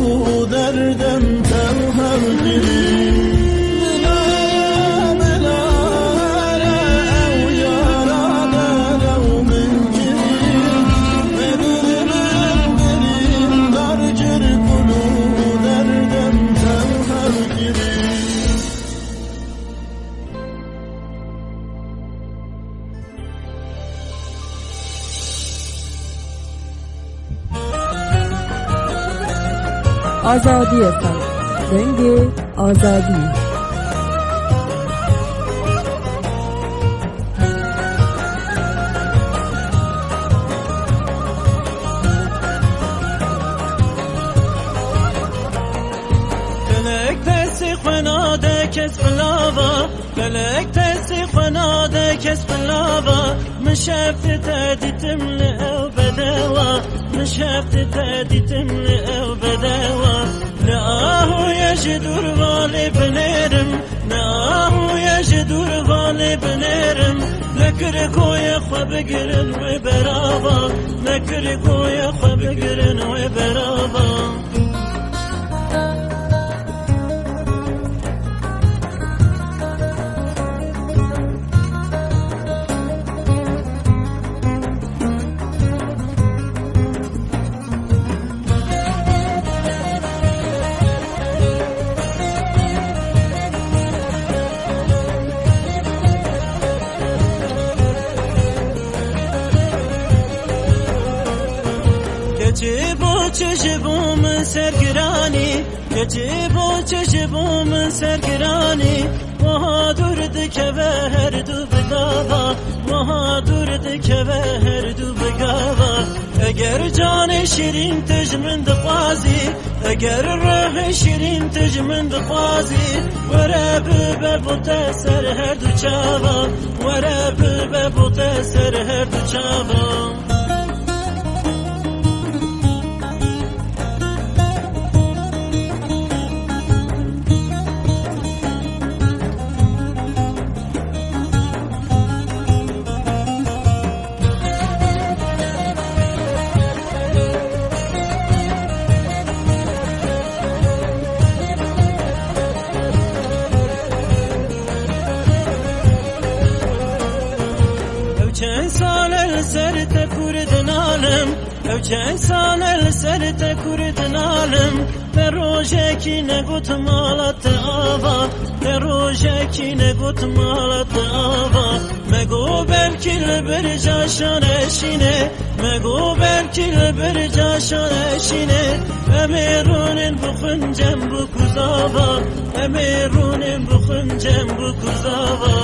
derdem tev hev kirî. Bila here, bila here, ew yara derew min kirî. Wê dilê min birîndar kir, kul û derdem tev hev kirî. Azadî F M, dengê azadî. Felek destê xwe nade kes bilava. Felek destê xwe nade kes bilava. Min şeftê te dîtim li ew bedewa. Min şeftê te dîtim li ew bedewa. Ne ahûye ji dûr valê binêrim. Ne ahûye ji dûr valê binêrim. Ne kirikoye xwe bigirin wê berava. Ne kirikoye xwe bigirin wê berava. Keçê boçe ji bo min sergiranî, keçê boçe ji bo min sergiranî, wiha dûr dikeve her du bi gava, wiha dûr dikeve her du bi gava. Eger canê şirîn tu ji min dixwazî, eger ruhê şirîn tu ji min dixwazî, were bibe bo te ser her du çava, were bibe bo te ser her du çava. Ew çend sal e li ser te kûr dinalim, ew çend sal e li ser te kûr dinalim. Te rojekî negot mala te ava, te rojekî Kî negot mala te ava, me go belkî li birca şaneşîne, me go belkî li birca şaneşîne. Em ê rûnin bixwin cem bi kuzava, em ê rûnin bixwin cem bi kuzava.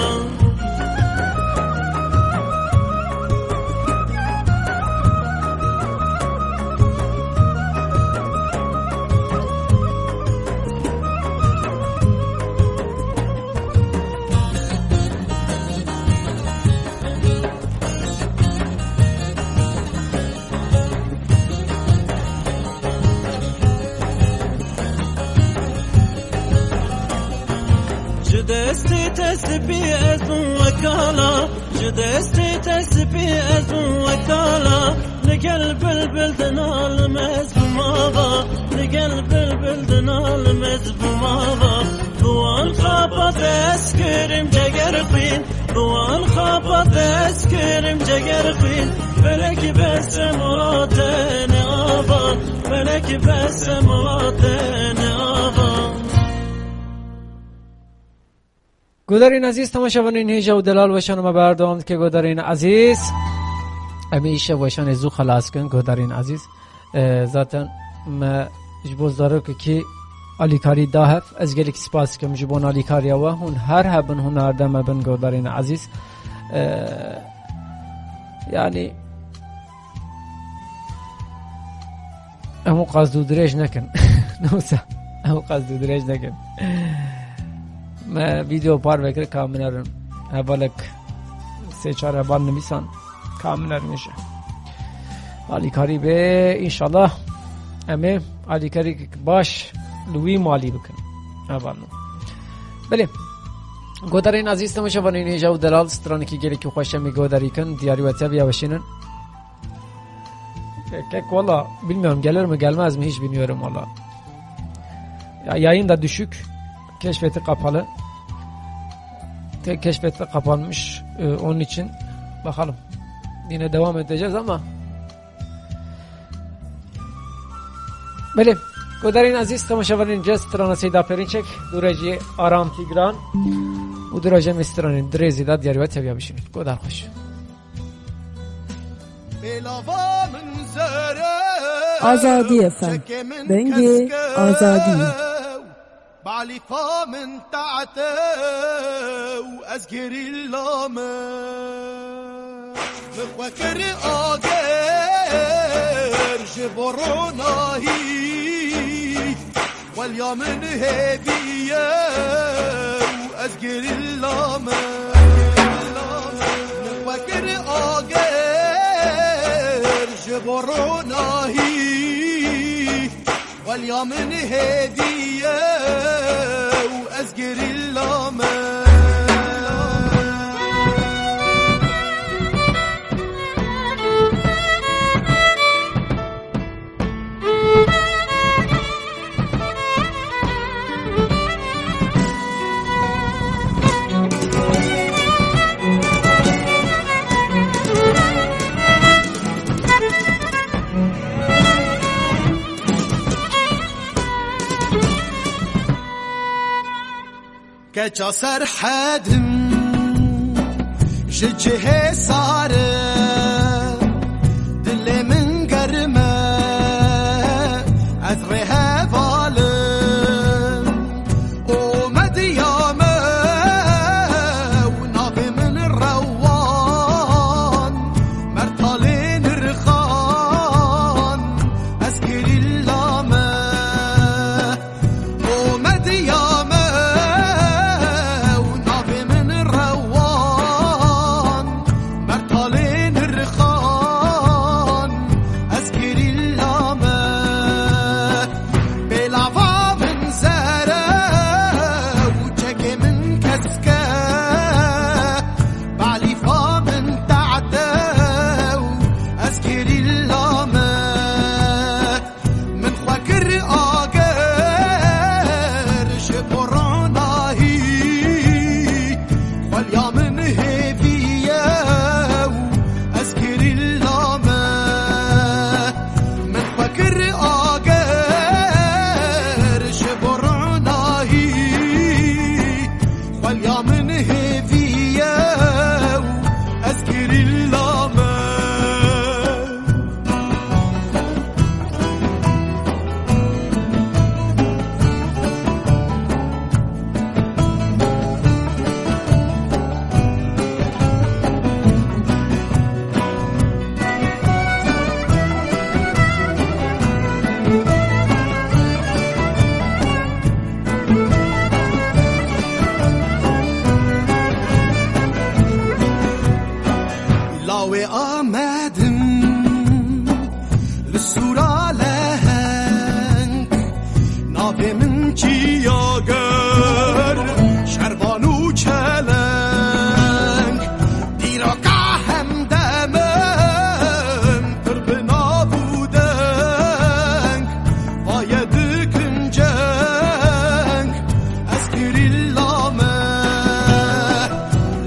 Ji destê te spî ez bûm wekala, ji destê te spî ez bûm wekala. Li gel bilbil dinalim ez bûm ava, li gel bilbil dinalim ez bûm ava. Bi wan xapa te ez kirim ceger xwîn, bi wan xapa te ez kirim ceger xwîn. Felek bes e mala te ne ava, felek bes e mala te ne ava. Godarên ezîz, temaşevanên hêja û delal, weşana me berdewam dike, godarên ezîz. Em ê îşev weşanê zû xelas kin, godarên ezîz. E, zaten me ji bo zarokekî alîkarî da hev. Ez gelekî spas dikim ji bo alîkariya we. Hûn her hebin, hûn erdem hebin, godarên ezîz. E, yanî, em û qas dû dirêj nekin. Ne wisa, em û qas dû dirêj nekin. Me vîdeo parve kir, ka min erin. Hevalek sê çar heval nivîsan, ka min erin ji alîkarî bê, înşallah em ê alîkarî baş li wî malî bikin. Heval min. Belê. Godarên ezîz, temaşevanên hêja û delal, stranekî gelekî xweş em ê godarî kin, diyarî we tev ya weşînin. Kek, valla bilmiyorum, gelir mi gelmez mi hiç bilmiyorum valla. Ya, yayın da düşük. Keşfeti kapalı. Tek keşfeti kapanmış. Ee, onun için bakalım. Yine devam edeceğiz ama. Belê, godarên ezîz, temaşevanên cez, strana Seyda Perinçek, dûre jî Aram Tîgran û dûre jî em ê stranên dirêzî da diyarî we tev ya bişînin. Godar xweş. Azadî F M. Dengê Azadî. Balîfa min taete û ez gerîla me. Min xwe kir agir ji bo ronahî. Xweliya min hêdî ye û ez gerîla me. Min xwe kir agir ji bo ronahî. Xweliya min hêdî ye û ez gerîla me. Keça Serhedim ji cihê sar e, dilê min germ e, ez rê hevalim û mediya me û navê min Rewan, Mertalê Nirxan, ez gerîla me. Komediya me û navê min Rewan, Mertalê Nirxan, ez gerîla me. Pêlava min zere û çek Sûra leheng, navê min çiya ger, şervan û çeleng. Dîroka hemdem in, pir bi nav û deng, vaye dikin ceng, ez gerîla me.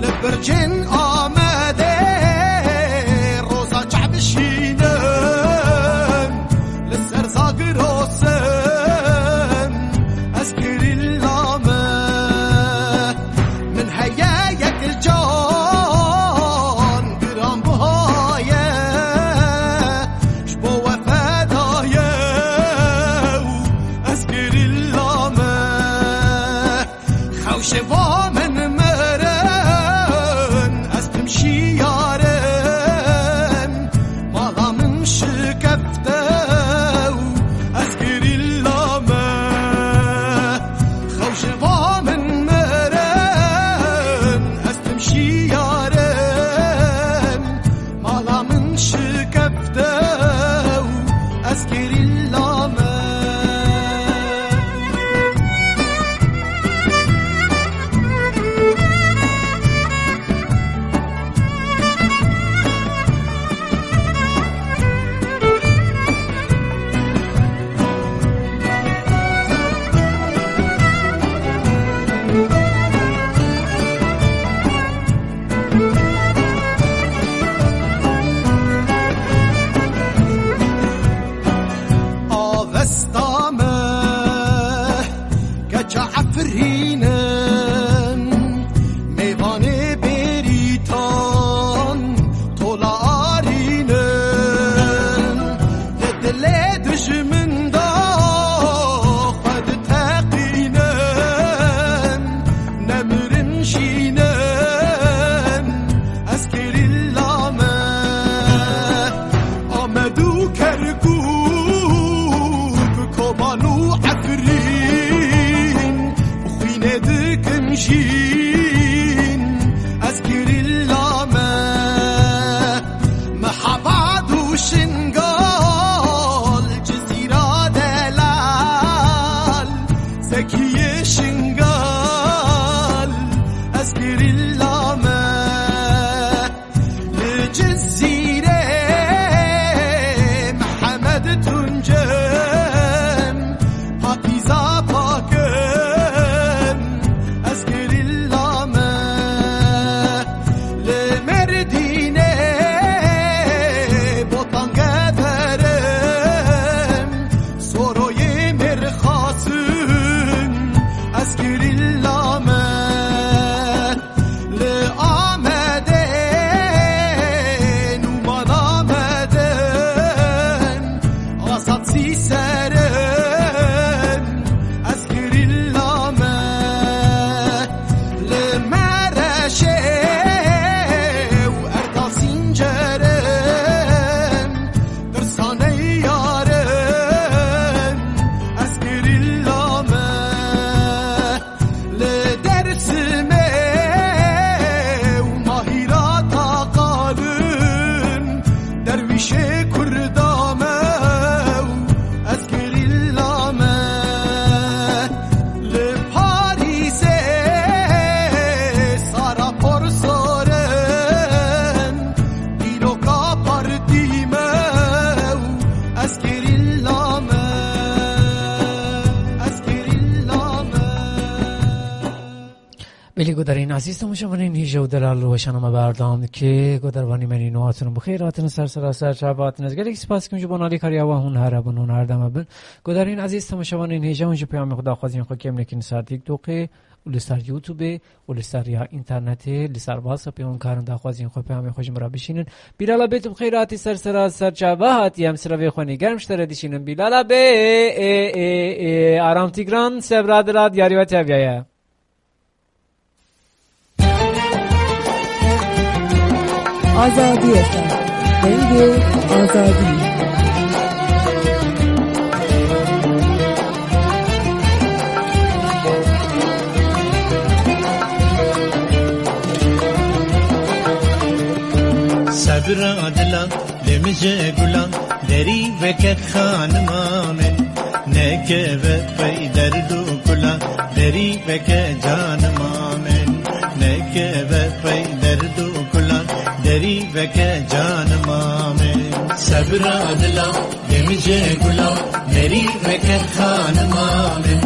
Li bircên Amedê roza çav bişînim, li ser Zagirosim ez gerîla me. Min heye yek can giranbiha ye, ji bo we feda ye û ez gerîla me. Xew ji bo min mirin, ez tim şiyar im, mala min şikefte û ez gerîla me. Xew ji bo min mirin, ez tim şiyar im, mala min şikefte û ez gerîla me. Avesta me, keça Efrîn in, mêvanê bêrîtan tola arîn in. Di dilê dijmin de xwe diteqînin, nemirin jînin, ez gerîla me. Amed û Kerkûk, Koban û Efrîn, bi xwînê dikim jîn, ez gerîla me. Mehabad û Şingal, Cizîra delal, Zekiyê Şingal, ez gerîla me. Li Cizîrê Mihemed Tuncim, Patîza Pakim, ez gerîla me. Li Mêrdînê Botan Gederim, Soroyê Mêrxasin, ez gerîla me. Li Amedê Nûman Amedin, Azad Sîserin, ez gerîla me. Li Mereşê û Erdal Sincerin, Tirsaney yarim, ez gerîla me. Li Dêrsimê û Mahîra Taqalin, derwîşê Kurda me û ez gerîla me. Li Parîsê Sara Porsorin, dîroka partî me û ez gerîla me, ez gerîla me. Belê guhdarên ezîz, temaşevanên hêja û delal, weşana me berdewam dike. Guhdarvanê me nîno hatin û bi xêr hatin ser sera ser çava hatin. Ez gelek spas dikim ji bo alîkariya we, hûn here bin, hûn herdeme bin. Guhdarên ezîz, temaşevanên hêja, hûn jî peyamê xwe, daxwaziyên xwe kêm nekin li ser TikTokê û li ser YouTubeê û li ser riya înternetê, li ser WhatsAppê hûn karin daxwaziyên xwe, peyamên xwe ji min re bişînin. Bîlala bê tu bi xêr hatî ser sera ser çava hatî, em silavê xwe nî germ ji te re dişînin. Bîlala bê, ê, ê, ê, Aram Tîgran, Sebra Dila, diyarî we teviya ye. Azadî F M. Dengê Azadî. Sebra dila, lê min ji gulan, Derî veke xanima min, nekeve pey derd û kula. Derî veke canima min, nekeve pey derd û kula. Derî veke canima min, sebra dila, demije gula. Derî veke xanima min,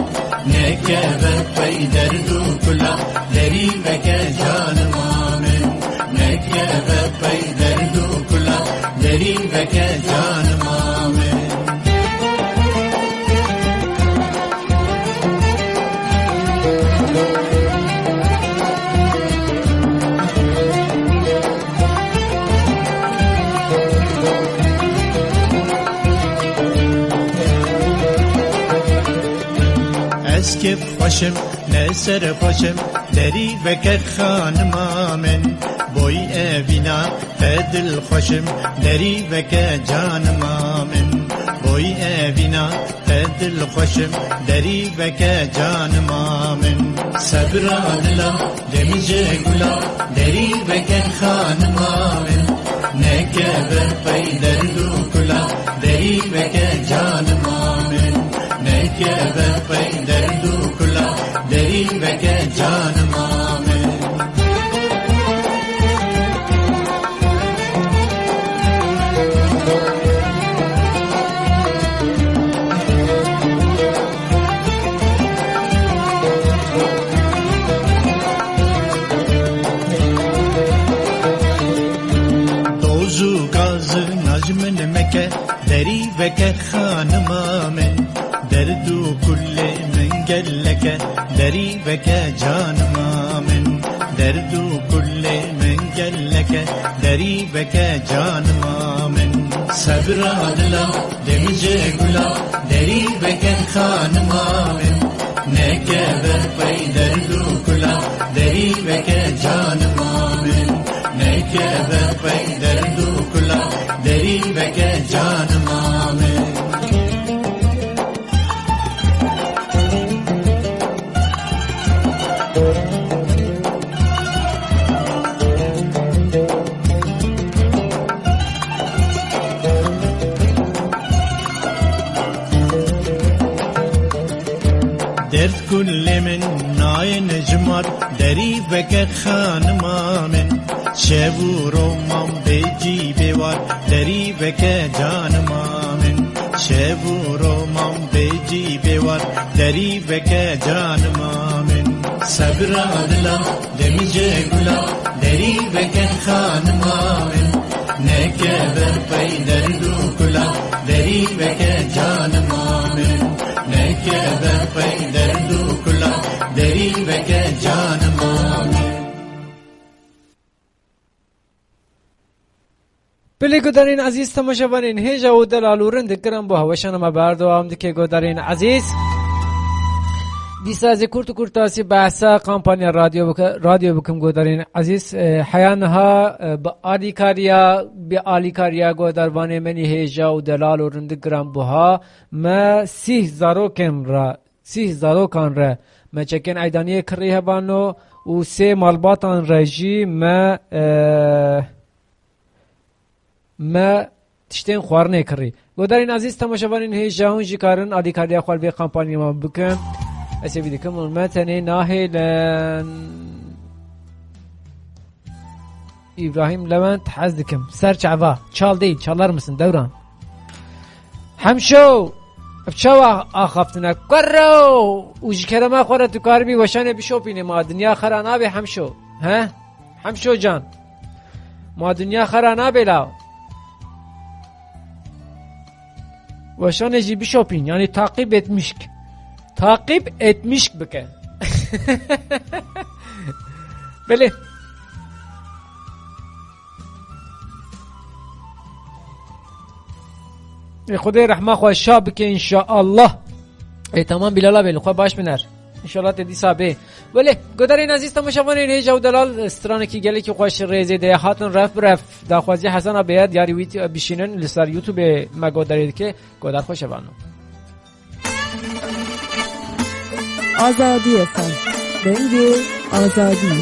nekeve pey derd û kula. Derî veke canima min, nekeve pey derd û kula. Derî veke canima min. Ez kêf xweşim, ne serxweşim, derî veke xanima min. Boy evîna, te dilxweşim, derî veke canima min. Boy evîna, te dilxweşim, derî veke canima min. Sebra dila, demije gula, derî veke xanima min. Nekeve pey derd û kula, derî veke canima min. Nekeve pey derd û kula, derî veke canima min. Doz û gaz û naj min meke, derî veke xanima min. Derd û kulê min gelek e, derî veke canima min. Derd û kulê min gelek e, derî veke canima min. Sebra dila, demije gula, derî veke xanima min. Nekeve pey derd û kula, derî veke canima min. Nekeve pey derd û kula, derî veke canima min. Derd kulê min nayên ji mar, derî veke xanima min. Şev û ro mam bê cî bê war, derî veke canima min. Şev û ro mam bê cî bê war, derî veke canima min. Sebra dila, demije gula, derî veke xanima min. Nekeve pey derd û kula, derî veke canima min. Nekeve pey derd û kula, derî veke canima min. Belê guhdarên ezîz, temaşevanên hêja û delal û rindik giran bo hewşana me berdewam dike guhdarên ezîz. Dîsa ez ê kurt û kurtasî behsa kampanya radyo bike-, radyo bikim guhdarên ezîz. E, heya niha, e, bi alîkariya, bi alîkariya guhdarvanê min ê hêja û delal û rindik giran buha me sîh zarokên re, sîh zarokan re me çekên eydaniyê kirî hebano û sê malbatan re jî me, e, me tiştên xwarinê kirî. Godarên ezîz, temaşevanên hêja hûn jî karin alîkariya xwe li vê kampanyê me bikin. Ez ê vî dikim û me tenê nahêlin. Îbrahîm Lewent, hez dikim. Ser çava. Çal değil, çalar mısın Devran? Hemşo! Ev çawa axaftine? Kurro! Û ji kerema xwe re tu karibî weşanê bişopînê ma. Dinya xera nabe Hemşo. He? Hemşo can. Ma dinya xera nabe la. Weşanê jî bişopîn, yani takip etmişk. Takip etmişk bike. Belê. Ê Xwedê rehma xwe şa bike înşaallah. Ê tamam Bilal abi, li xwe baş biner. Înşallah te dîsa bê. Belê, godarên ezîz, temaşevanên hêja û delal, stranekî gelekî xweş rêzê de ye. Hatin ref bi ref. Daxwazî Hesen abi ye, diyarî wî bişînin li ser YouTube me godarê dike. Godar xweş e vano. Azadî F M. Dengê Azadî.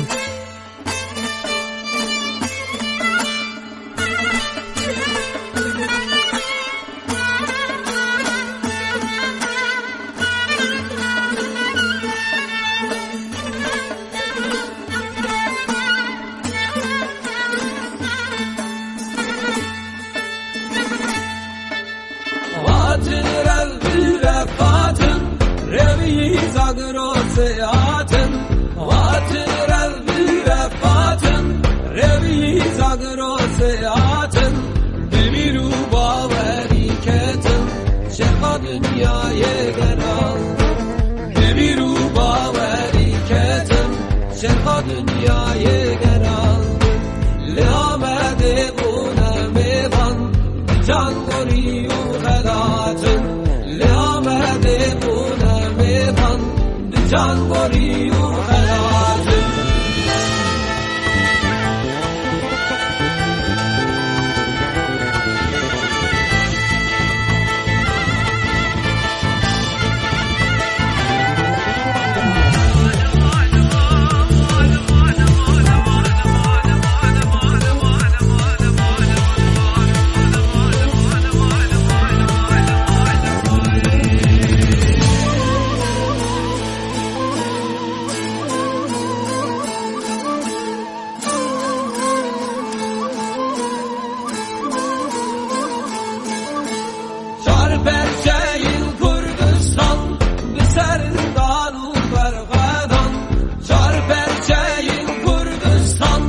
Zagrosê hatin, hatin rev bi rev hatin, revî Zagrosê hatin, bi bîr û bawerî ketin, şerfa dinyayê geral. Bi bîr û bawerî ketin, şerfa dinyayê geral. Li Amedê bûne mêvan, bi can gorî û xelatin. Li Amedê bûne mêvan, bi can gorî û xelatin. Çar perçeyên Kurdistan bi ser dan û berxwedan. Çar perçeyên Kurdistan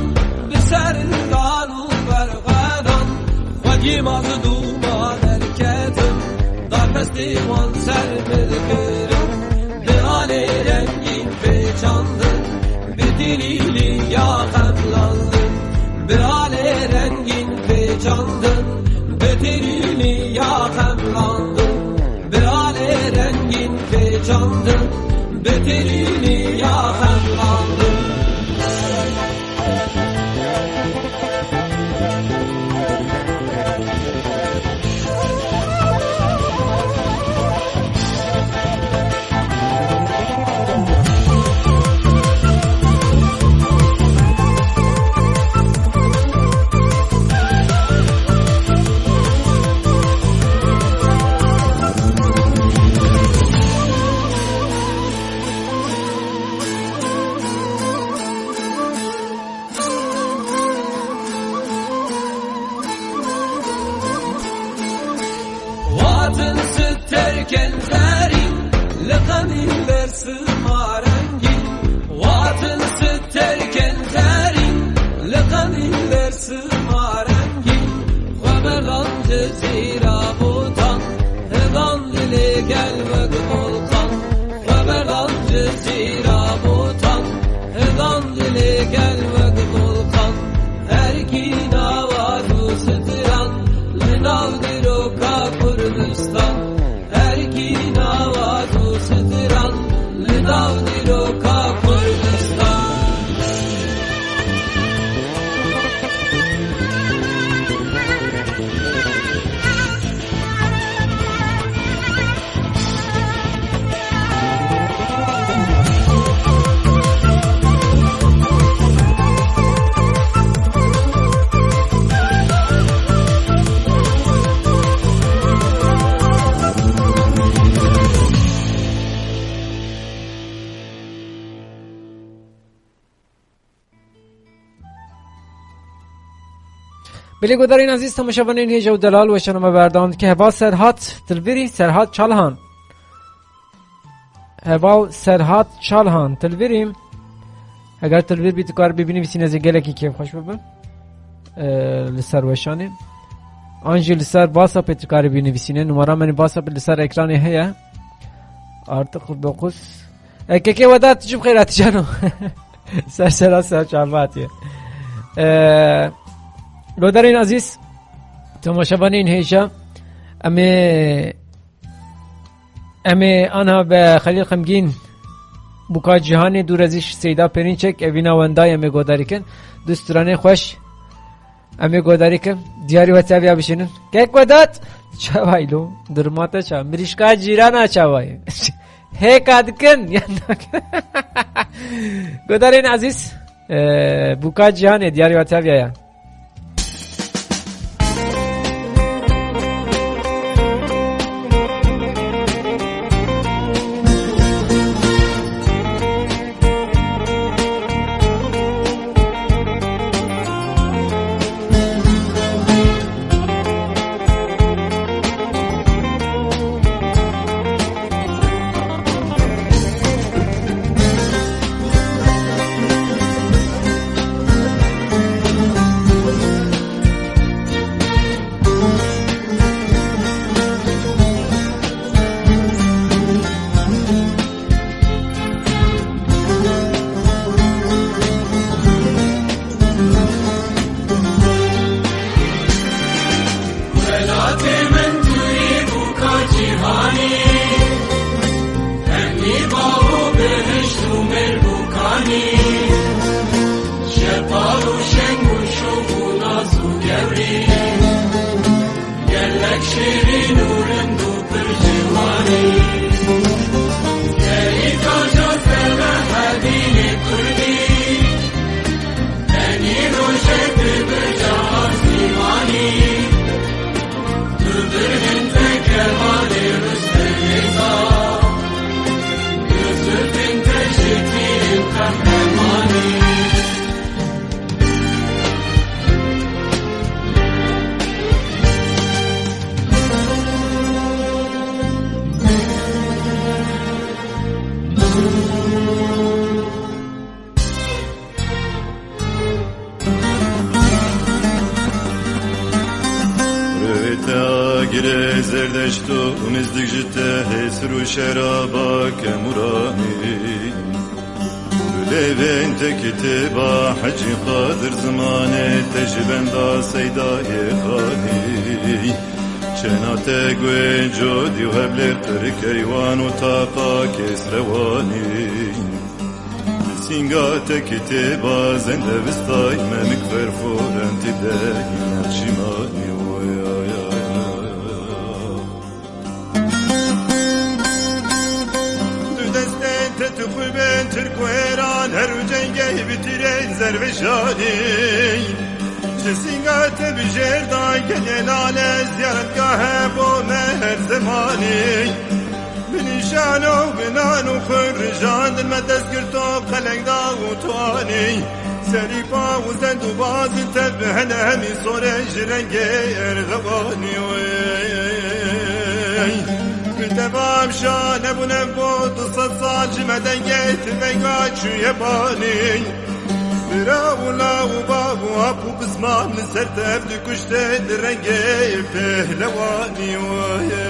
bi ser dan û berxwedan. Xwedî mazlûma derketin, dar destê wan ser bi dikirin. Bi alê rengîn pêçandin, bi tîlîlî ya xemlandin. Bi alê rengîn pêçandin, bi tîlîlî ya xemlandin. Bi alê rengîn pêçandin, bi tîlîlî ya xemlandin. Watin sterkên zerîn, li qenî dersima rengîn. Watin sterkên zerîn, li qenî dersima rengîn. Xwe bi xancê cîra botan, hidan dilê gel wek volkan. Xwe bi xancê cîra botan, hidan dilê gel wek volkan. Her kî nawaz û stiran, li nav dîroka Kurdistan. Her kî nawaz û stiran, li nav dîroka Kurdistan. Belê guhdarên ezîz, temaşevanên hêja û delal, weşana me berdewam dike. Heval Serhat Tilvirî, Serhat Çalhan. Heval Serhat Çalhan, Tilvirî. Eger Tilvir bî, tu kar bibînî, bivîsîne, ez ê gelekî kêfxweş bibim. Ee, li ser weşanê. An jî li ser WhatsAppê tu karî binivîsîne. Numara min WhatsApp li ser ekranê heye. Artık dokuz. E, kekê Vedat, tu çi bi xêr hatî cano? Ser sera ser çava hatiye. E, guhdarên ezîz, temaşevanên hêja, em ê, em ê anha be Xelîl Xemgîn, Bûka Cîhanê, dû rezîş Seyda Pêrînçek, evîna wendayê em ê guhdarî kin. Du stranên xweş. Em ê guhdarî kin. Diyarî we tev ya bişînin. Kek Vedat. Çawa î lo? Durma te ça? Mirîşka cîrana çawa ye? Hêka dikin. Guhdarên ezîz. Ee, Bûka Cîhanê, diyarî we tev ya ye. Pîrê Zerdeşto û nizdik ji te hêsir û şeraba kemûranî. Lêvên te kitêba Hecî Qadir Zimanê te ji benda Seydayê Xanî. Çena te guê codî û heblê qirikeywan û tapa kêsrewanî. Li sînga te kitêba zendevistay Memik Ferforentî de nexşîmanî. Du destên te tu xwe bên Tirk û Êran, her û cengê bi tîrên zerveşanî. Ji sînga te bi jêr da gelê lale, ziyaretgah e bo me her zemanî. Bi nîşan û bi nan û xwe rijandin me dest girto qeleng da û tuanî. Serî pa û zend û bazin te bi hene hemî sorê ji rengê erxewanî. Wê bi te bamşa nebûne bo du sed sal ji me dengê ti venga çûye banî. Bira û law û bav û ap û pismam li ser tev dikuşte di rengê pehlewanî. Wê.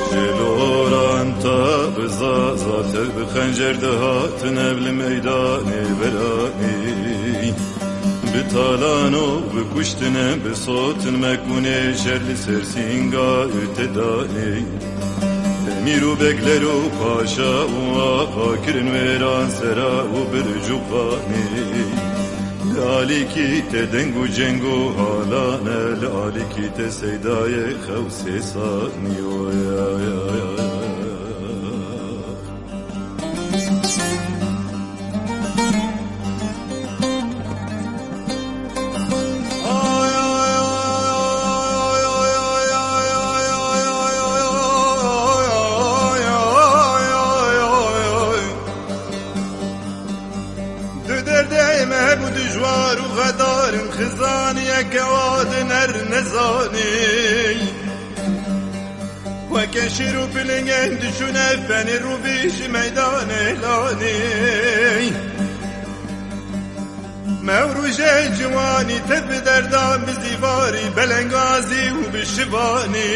Ji loran ta bi zaza tev bi xencer dihatin ev li meydanê veranî. Bi talan û bi kuştin em bi sotin me kunê şer li ser sînga û te danî. Emîr û bekler û paşa û axa kirin wêran sera û birc û qanî. Li alîkî te deng û ceng û halan e, li alîkî te seydayê xew sê sanî. Du derdê me hebû dijwar û xedar in, xizanî yeke wadin her nezanî. Weke şîr û pilingên diçûne penê rûvî ji meydanê lanî. Mewrûjê ciwanî te bi derdan bi zîvarî belengazî û bi şivanî.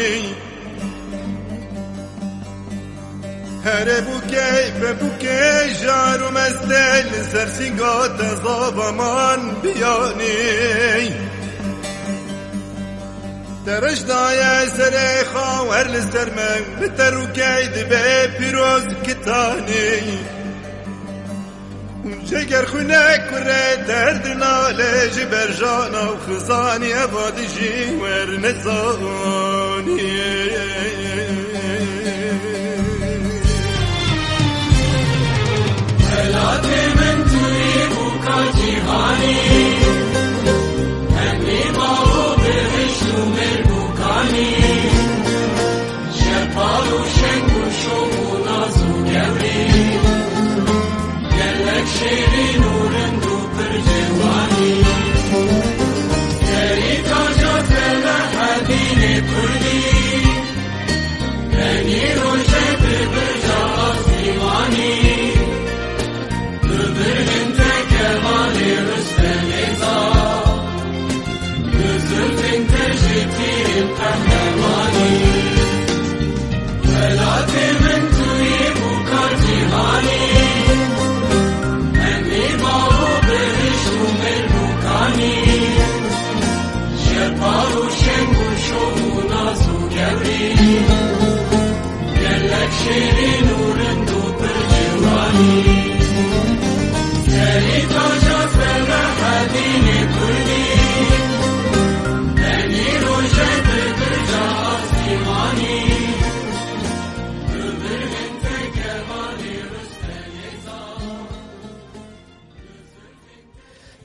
Here bûkê be bûkê jar û mestê li ser sînga te zava man biyanî. Te reş daye serê xwe wer li ser me, bi te rûkê dibe pîroz kitanî. Ceger xwîne kurê derdinale ji berjana û xizanî eva dijî wer nezanî. Welatê min tu yî bûka cîhanî, emrî bav û bihişt û mêr bûkanî. Şepal û şeng û şov û naz û gewrî, gelek şêrîn û rind û pir ciwanî. Serî taca te me hebînê kurdî,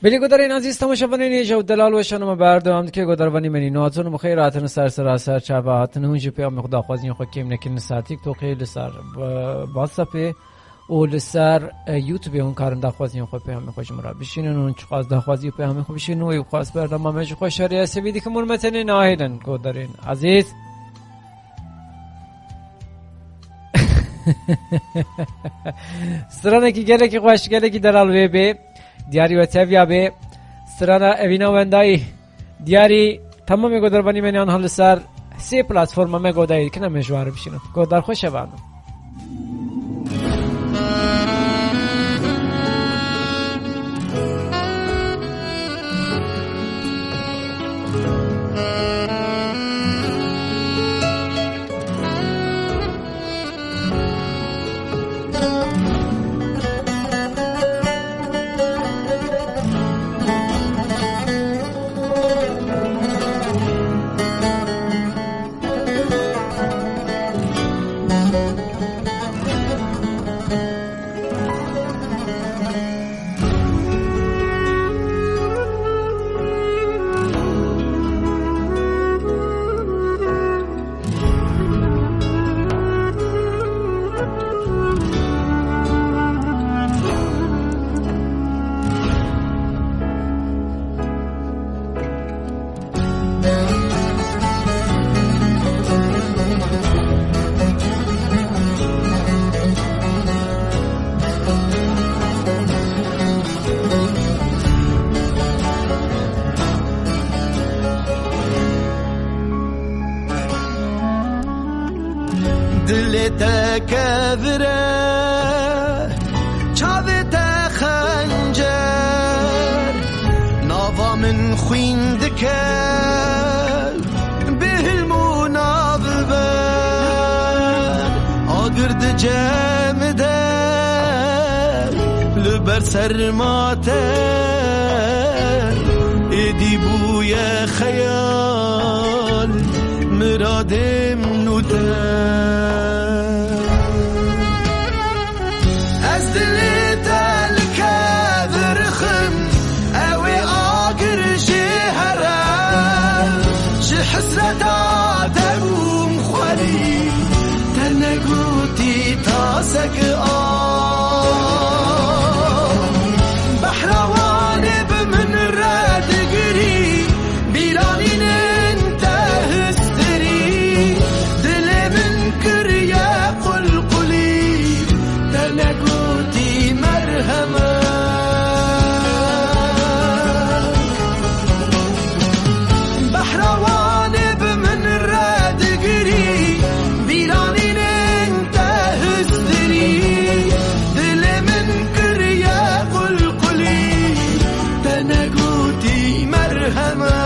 Belê guhdarên ezîz, temaşevanên hêja û delal, weşana me berdewam dike. Guhdarvanî me nîno hatin, bi xêr hatin ser sera ser çava hatin. Hûn jî peyamê xwe, daxwaziyên xwe kêm nekin li ser TikTokê, li ser, e, WhatsAppê û li ser, e, YouTubeê hûn karin daxwaziyên xwe, peyamê xwe ji min re bişînin. Hûn çiqas daxwazî û peyamê xwe bişînin, wê xwest berdewama me ji xwe şerê ez hêvî dikim hûn me tenê nahêlin, guhdarên ezîz. Stranekî gelekî xweş, gelekî delal wê bê. Diyarî we teviya bê. Strana Evîna Wendayî. Diyarî temamê guhdarvanî me nihan hal li ser sê platforma me guhdayî dikin, em ê ji wan re bişînin. Guhdar xweş, şeva min. Dilê te kevir e, çavê te xencer, nava min xwîn dike, bi hilm û navber. Agir dicem de, li ber serma te, êdî bûye xeyal, miradê min û te. Ez dilê te li kevir xim, ew ê agir jê here. Ji hesreta te bûm xwelî, te negotî tasek av. Behra Wanê bi min re digirî, bîranînin te histirî. Dilê min kiriye qulqulî, te negotî merhemet. Behra Wanê bi min re digirî, bîranînin te histirî. Dilê min kiriye qulqulî, te negotî merhemek.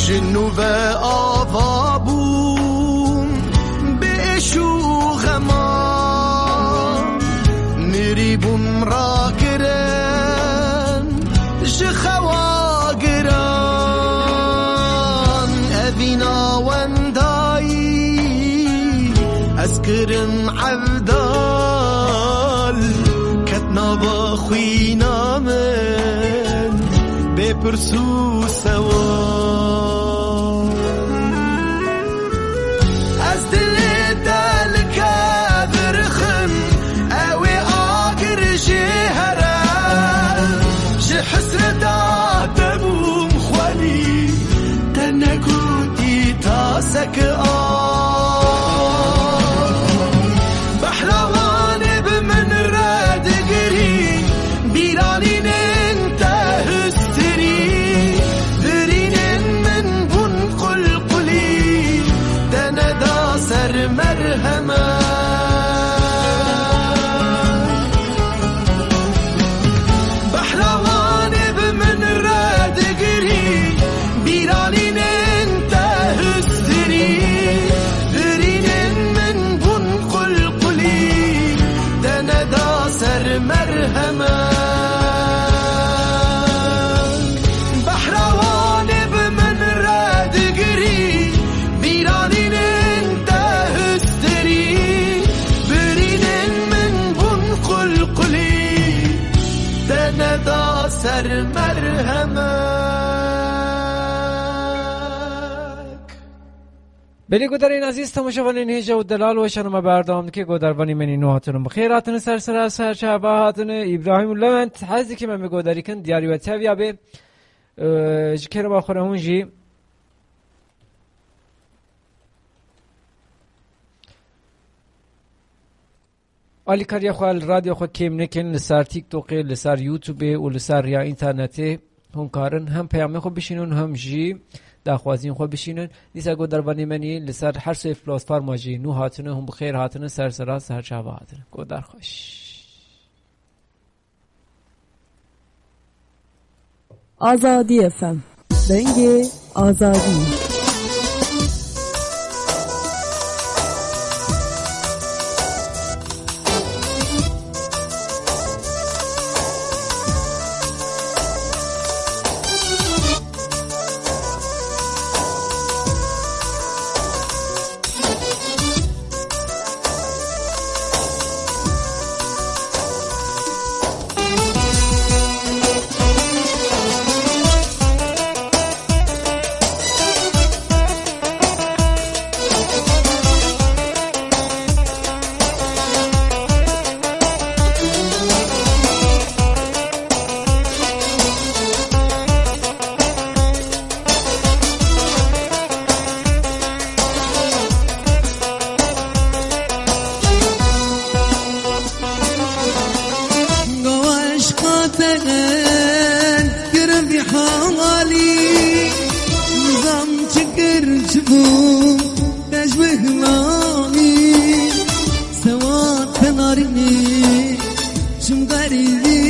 Ji nû ve ava bûm bi êş û xeman, mirî bûm rakirin ji xewa giran. Evîna wendayî ez kirim evdal, ket nava xwîna min bê pirs û sewal. Ez dilê te li kevir xim, Belê guhdarên ezîz, temaşevanên hêja û delal, weşana me berdewam dike. Guhdarvanê me nî nû hatine bi xêr hatine ser sera, ser çava hatine. Îbrahîm û Lewent, hez dikim em ê guhdarî kin, diyarî we tev ya bê. Ee, ji kerema xwe re hûn jî alîkariya xwe li radyo xwe kêm nekin, li ser TikTokê, li ser YouTubeê û li ser riya înternetê hûn karin hem peyamê xwe bişînin, hem jî daxwaziyên xwe bişînin. Dîsa guhdarvanê me nî li ser her sê platforma jî nû hatine, hûn bi xêr hatine, ser sera, ser çava hatine. Guhdar xweş. Azadî F M. Dengê Azadî. Gawa eşqa te kirin vî halî, nizam çi kir çi bû, te ji min hilanî, sewa te narînî, çim xerîbî,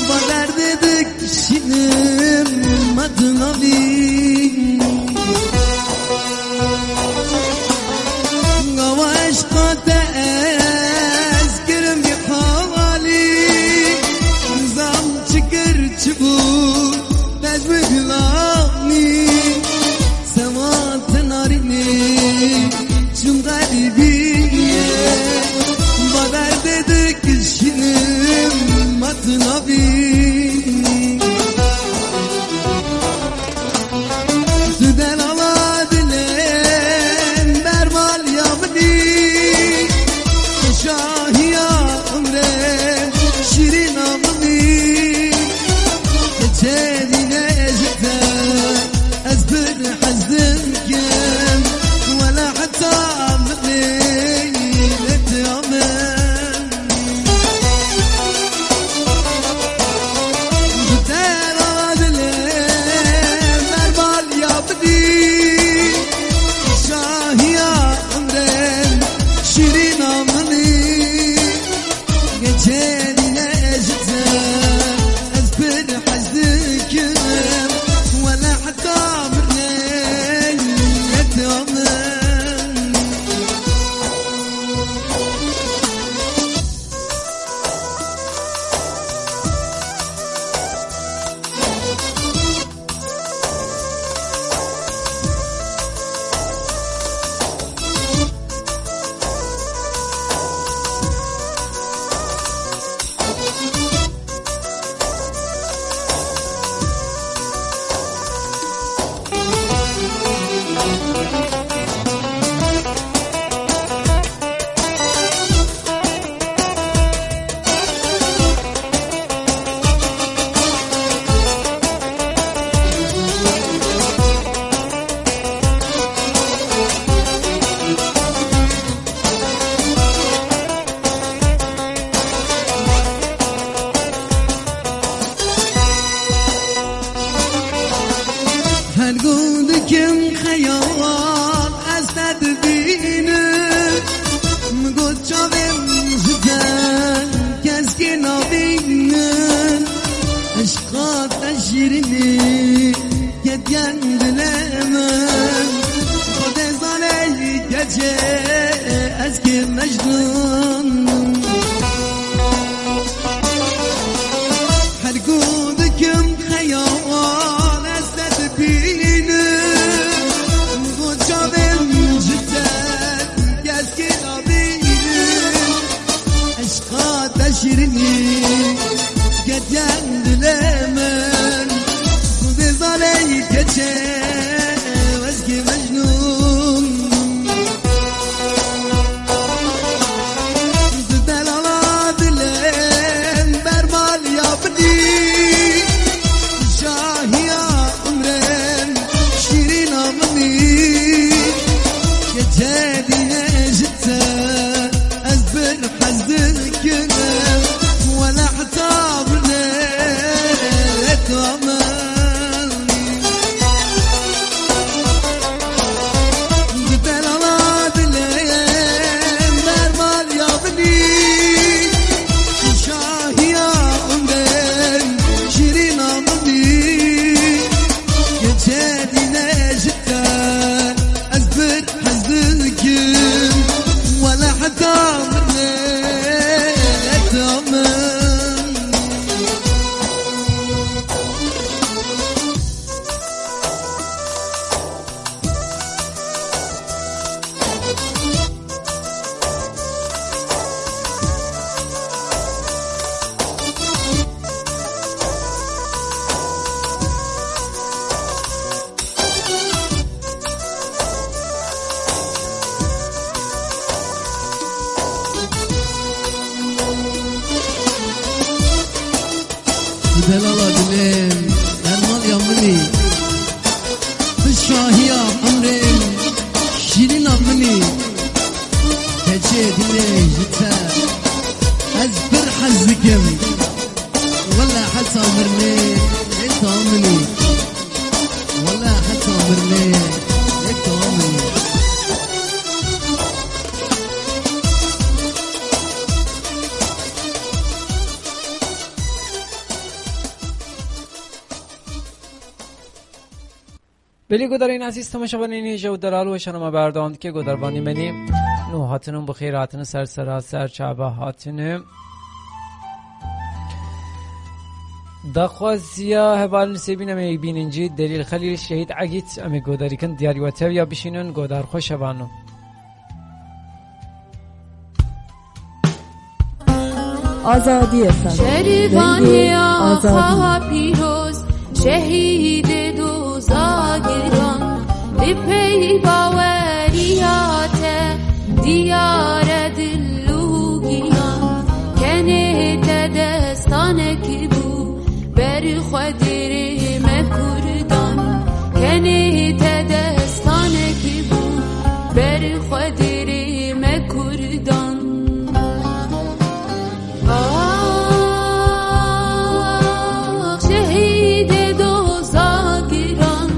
ba derdê dikişînim, me tu navî. Gawa eşqa te ez kirim vî halî, nizam çi kir çi bû, te ji min hilanî, sewa te narînî, çim xerîbî, ba derdê dikişînim, me tu navî. Tu delala dilê, bermaliya min î, şahiya umrê, şîrîna min î. Çêdîne ji te ez pir hez dikim, wela heta min ê lê tu ya min. Ji te re dilê bermaliya min î, şahiya umrê, şîrîna min î. Geçenîne ji te ez pir hez dikim, wela heta mirnê yê te ya min. Her ku dikim xeyal ez te dibînim, min got çavên ji te keskî nabînin. Eşqa te şîrînî ketiyen dilê min, Xwedê zane keçê ez kê Mecnûn. Her ku dikim xeyal ez te dibînim, got çavên ji te keskî nabînin. Eşqa te şîrînî ketiyen dilê min, tu dê zalê keçê ez kê Mecnûn. Dîne ji te ez bir hez dikim, wele heta birê tamamî. Delala dilê mermal ya binî, şahiya umrê şirîna minî. Geçe dîne ji te ez bir hez dikim, wele heta mirê tamam. Tu delala dilê, derman ya min î. Tu şahiya emrê, şîrîna min î. Keçê dilê ji te ez bir hez dikim. Wele heta mirnê ê tamam minî. Wele heta mirnê ê tamam minî. Belê guhdarên ezîz, temaşevanên hêja û delal, weşana me berdewam dike. Guhdarvanê me nê nû hatinin, bi xêr hatinin ser sera ser çava hatinin. Daxwaziya hevalên Sêbîn em ê bînin cî, Delîl Xelîl, Şehîd Egît, em ê guhdarî kin, diyarî we tev ya bişînin, guhdar xweş hevano. Azadî F M. Şerîvanê Dengê Azadî. Axa pîroz, şehîdê doza giran, bi pey baweriya te diyar e dil û giyan. Kenê te destanek bû, ber xwe dirê me Kurdan. Kenê te destanek bû, ber xwe dirê me Kurdan. Ax, şehîdê doza giran.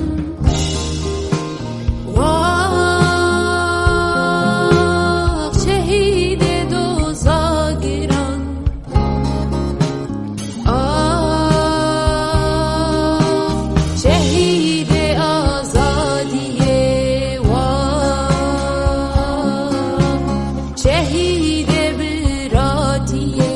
Ax, şehîdê doza giran. Ah, şehîdê azadiyê, wah, şehîdê biratiyê.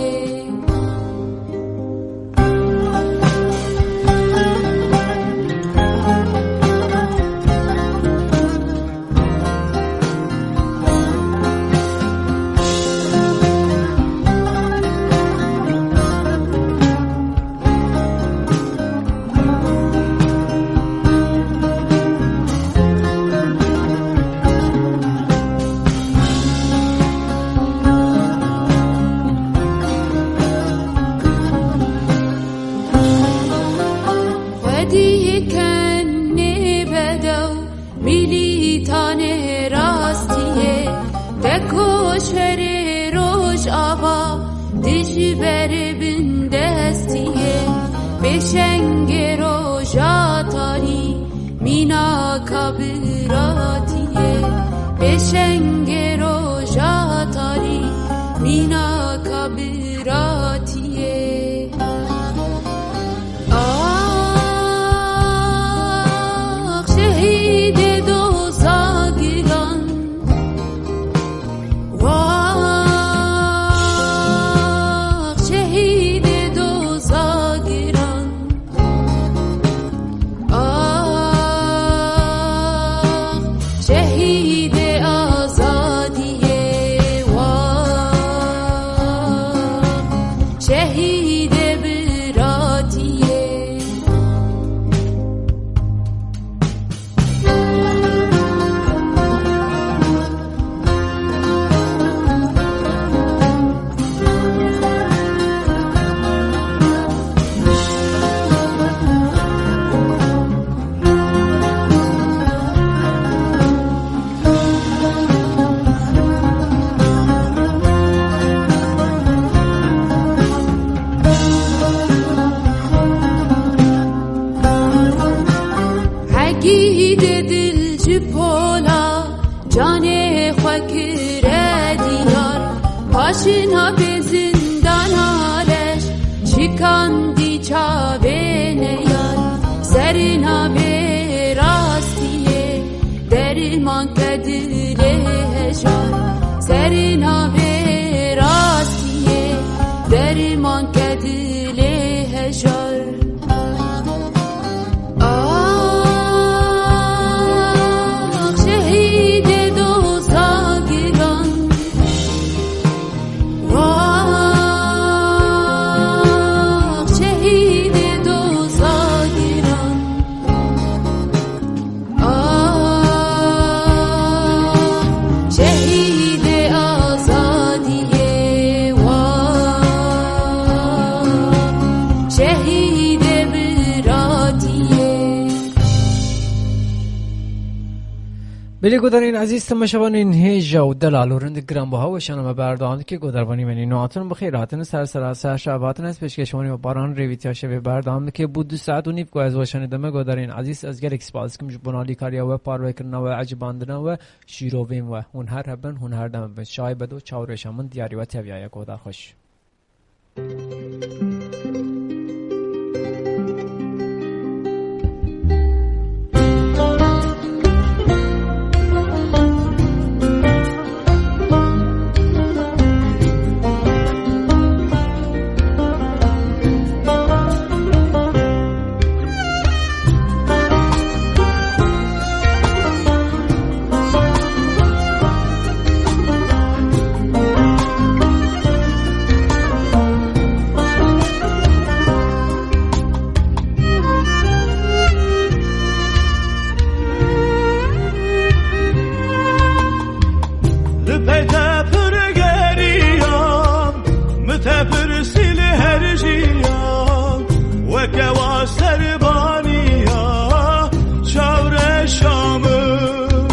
Xwedî kenê bedew, Milîtanê rastiyê, te koşerê Rojava, dijber bindestiyê, pêşengê roja tarî, mînaka biratiyê, pêşengê roja tarî, mînaka biratiyê. Ax, şehîdê doza giran. Ax, şehîdê doza giran. Ax, şehîdê azadiyê. Ax, Çina bê zindana leş, şikandî çavê neyar, serê navê rastiyê, derman ke dilê hejar, serê navê rastiyê, derman ke dilê hejar. Ax, şehîdê doza giran. Ax, şehîdê doza giran. Ax, şehîdê azadiyê. Ax, şehîdê biratiyê. Belê guhdarên ezîz, temaşevanên hêja û delal û rind giranbuha, weşana me berdewam dike. Guhdarvanî me nîno hatin bi xêr hatin. Ser sera ser şev hatin, ez pêşkêşvanî we Baran Rêvîtiya şevê berdewam dike. Bû du saet û nîv ku ez weşanê dime, guhdarên ezîz, ez gelek spas dikim ji bona alîkariya we, parvekirina we, ecibandina we, şîrovên we. Hûn her hebin, hûn her dem hebin. Şahî Bedo, çaw rêşa min, diyarî we teviyaye. Guhdar xweş. Li pey te pir geriyam, min te pirsî li her jiyan, weke wa serbaniya çawreşa min.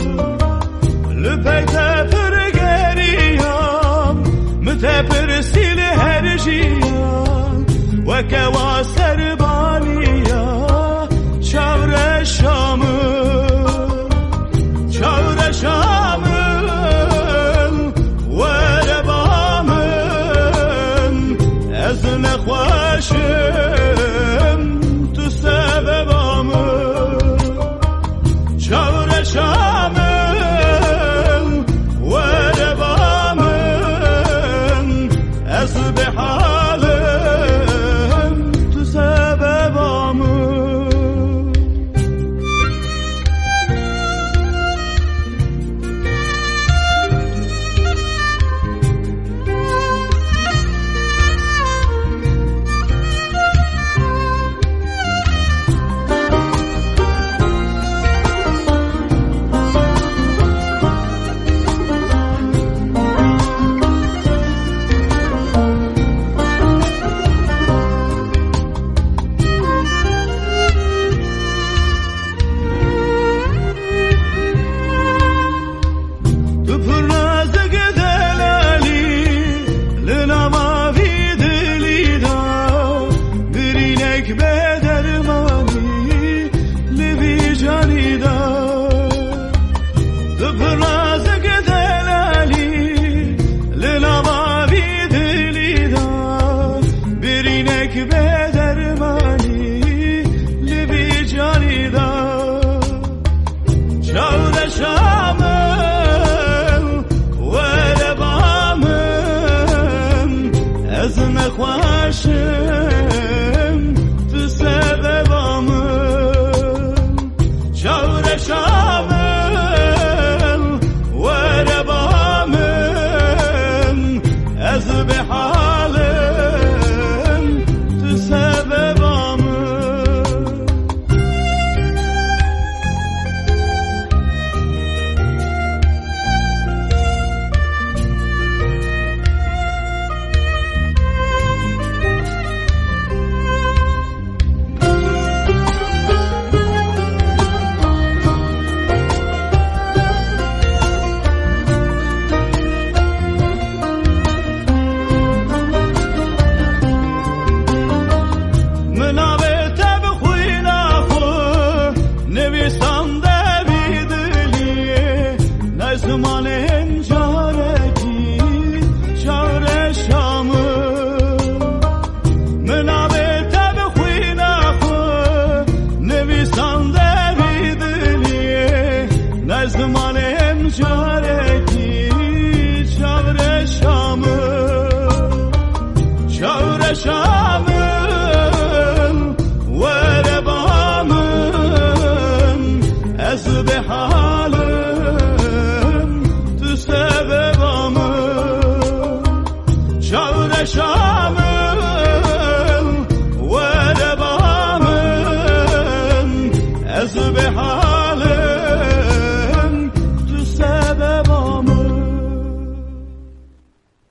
Li pey te pir geriyam, min te pirsî li her jiyan, weke wa serbaniya çawreşa min. Çawreşa min, were ba min, ez nexweş im, tu sebeba min. Çawreşa min, were ba min, ez bêhal im, tu sebeba min. Tu pir nazik delalî, li nava vî dilî de, birînek bê dermanî li vî canî de. Tu pir nazik delalî, li nava vî dilî de, birînek bê dermanî li vî canî de. Çawreşa min, were ba min, ez nexweş im, tu sebeba min. Çawreşa min, were ba min, ez bêhal im, tu sebeba min.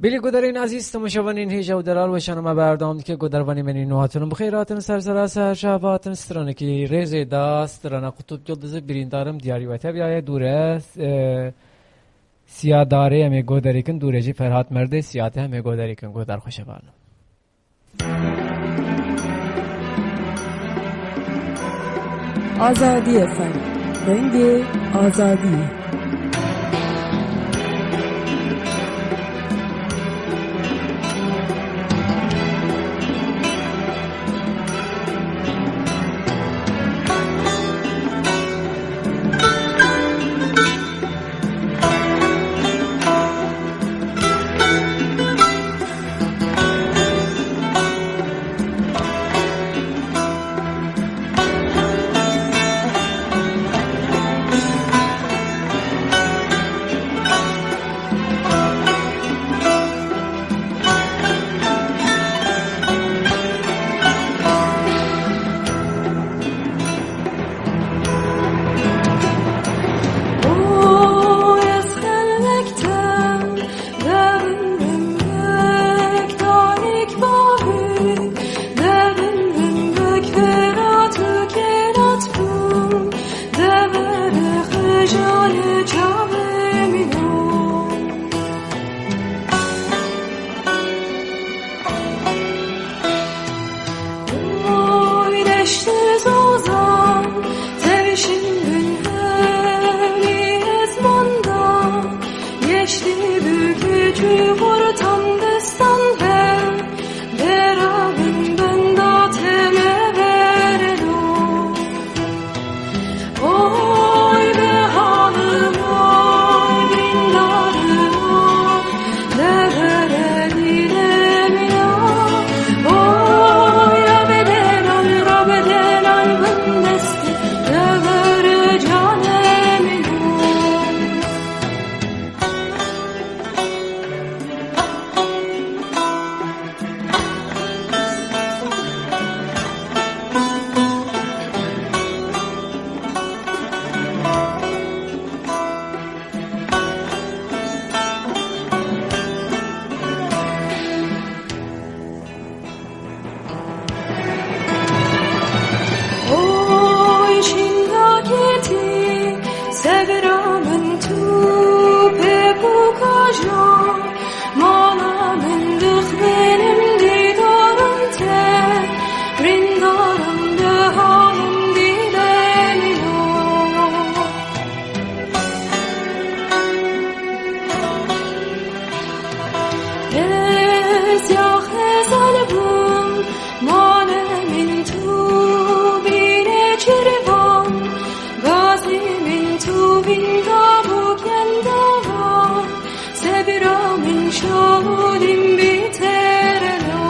Belê guhdarên ezîz, temaşevanên hêja û delal, weşana me berdewam dike. Guhdarvanê me nî nû hatin bi xêr hatin ser sera ser çava hatin stranekî rêzê da, strana Qutub Yildiz, birîndarim diyarî we tebiyaye dûre, e, siyadarê em ê guhdarê kin, dûre jî Ferhat Merdê siyate em ê guhdarê kin. Guhdar xweşevan. Azadî F M, rengê azadiyê. Oy deştê zozan, tevşin bin hevlî ezmanda, geçtî bükü çukur tam destan be, bera bin benda teme verelo. Oy şînda ketî, sebra min tu pêk û kaja, mala min dixwînim dîdaran te, rîndaran dihalim dîlelîlo. Ez ya xezal bûm, mane min tu bîne çirvan, gazî min tu vînda bû kendava, sebra min şalim bî tereno.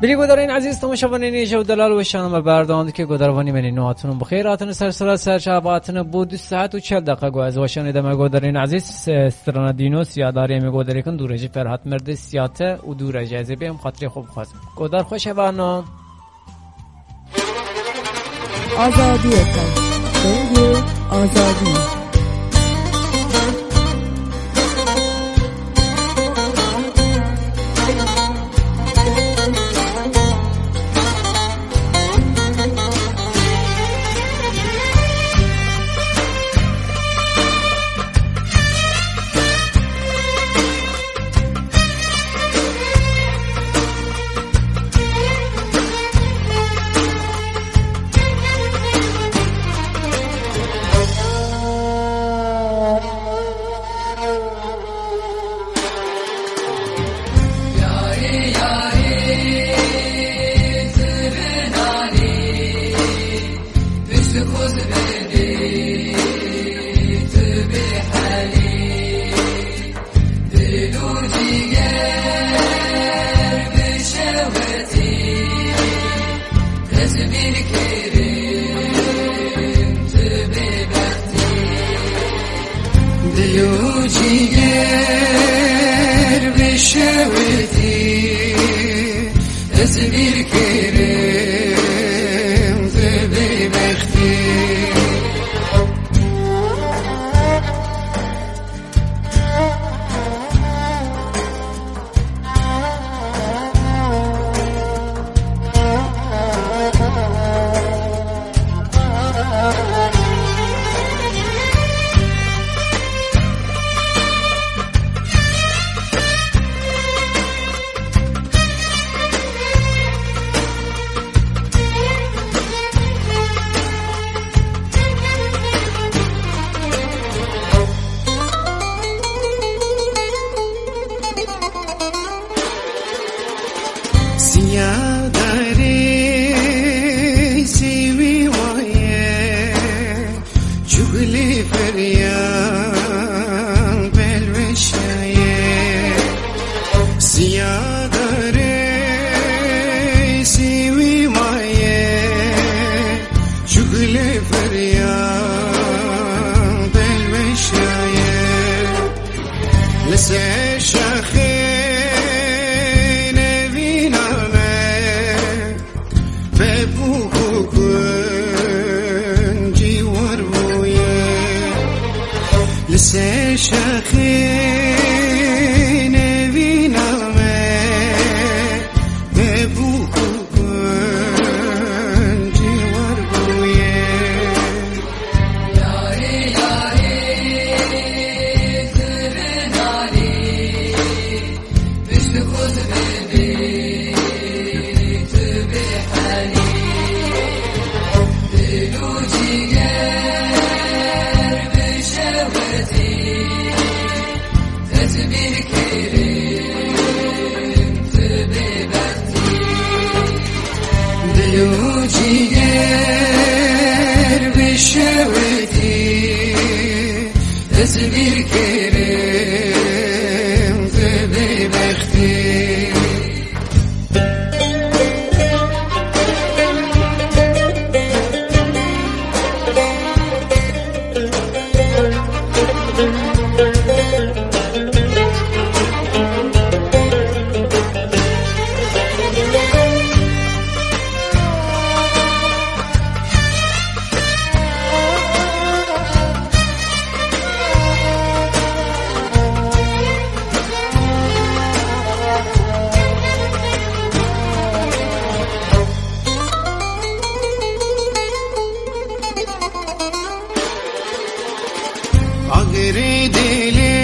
Belê guhdarên ezîz, temaşevanên hêja û delal, weşana me berdewam dike. Guhdarvanê me nî nû hatin bi xêr hatin ser sera ser çava hatin bo du saet û çel deqa ku ez weşanê de me guhdarên ezîz, e, strana dîno, siyadarê em ê guhdarê kin, dûre jî Ferhat Merdê siyate û dûre jî ez ê bêm xatirê xwe bixwazim. Guhdar xweşevano. Azadî F M, rengê azadiyê. Ez bîr kirim tu bêbextî. Dil û cîger bişewitî. Ez bîr kirim tu bêbextî. Siya darê sêwî maye, çuxulê feryan pelweşaye. Siya darê sêwî maye, çuxulê feryan pelweşaye. Li ser şaxê nevîna me, pepûk û kuncî war bûye. Li ser şaxê nevîna me, pepûk û kuncî war bûye. Yarî, yarî, tu bi nalî, pişt xwe bibî, tu bi henî. Dil û cîger bişewitî, ez bîr kirim tu bêbextî. Dil û cîger bişewitî, ez bîr kirim tu bêbextî. Agirê dilê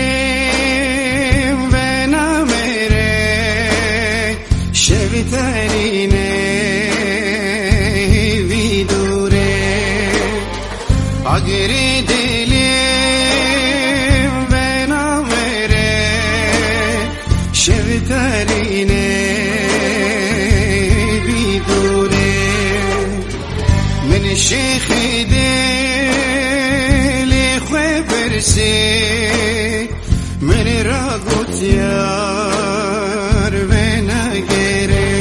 vena me re, şev terîne hêvî dûr e. Agirê dilê vena me re, şev terîne hêvî dûr e. Min şêxê dilê xwe pirsî, min ra got yar venagere.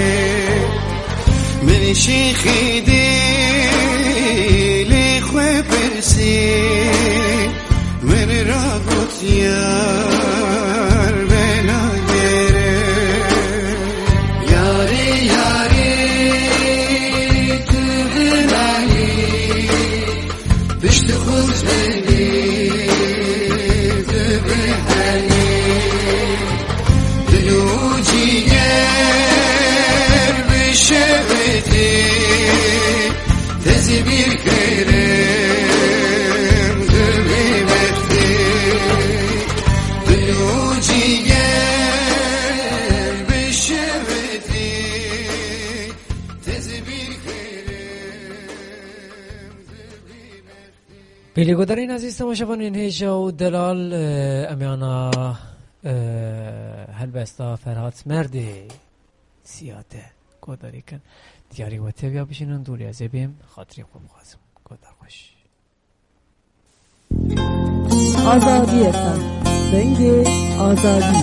Min şêxê dilê xwe pirsî, min ra got yar venagere. Yarê, yarê, tu bi nalî, pişt xwe bibî, tu bi henî. Dil û cîger bişewitî, ez bîr kirim tu bêbextî. Dil û cîger bişewitî, ez bîr kirim tu bêbextî. Belê guhdarên ezîz, temaşevanên hêja û delal, e, em yana, e, helbesta Ferhat Merdê Siyate guhdarî kin. Diyarî we tevya bijînin, dûrî ez ê bêm, xatirê xwe bixwazim. Guhdar xweş. Azadî F M. Dengê Azadî.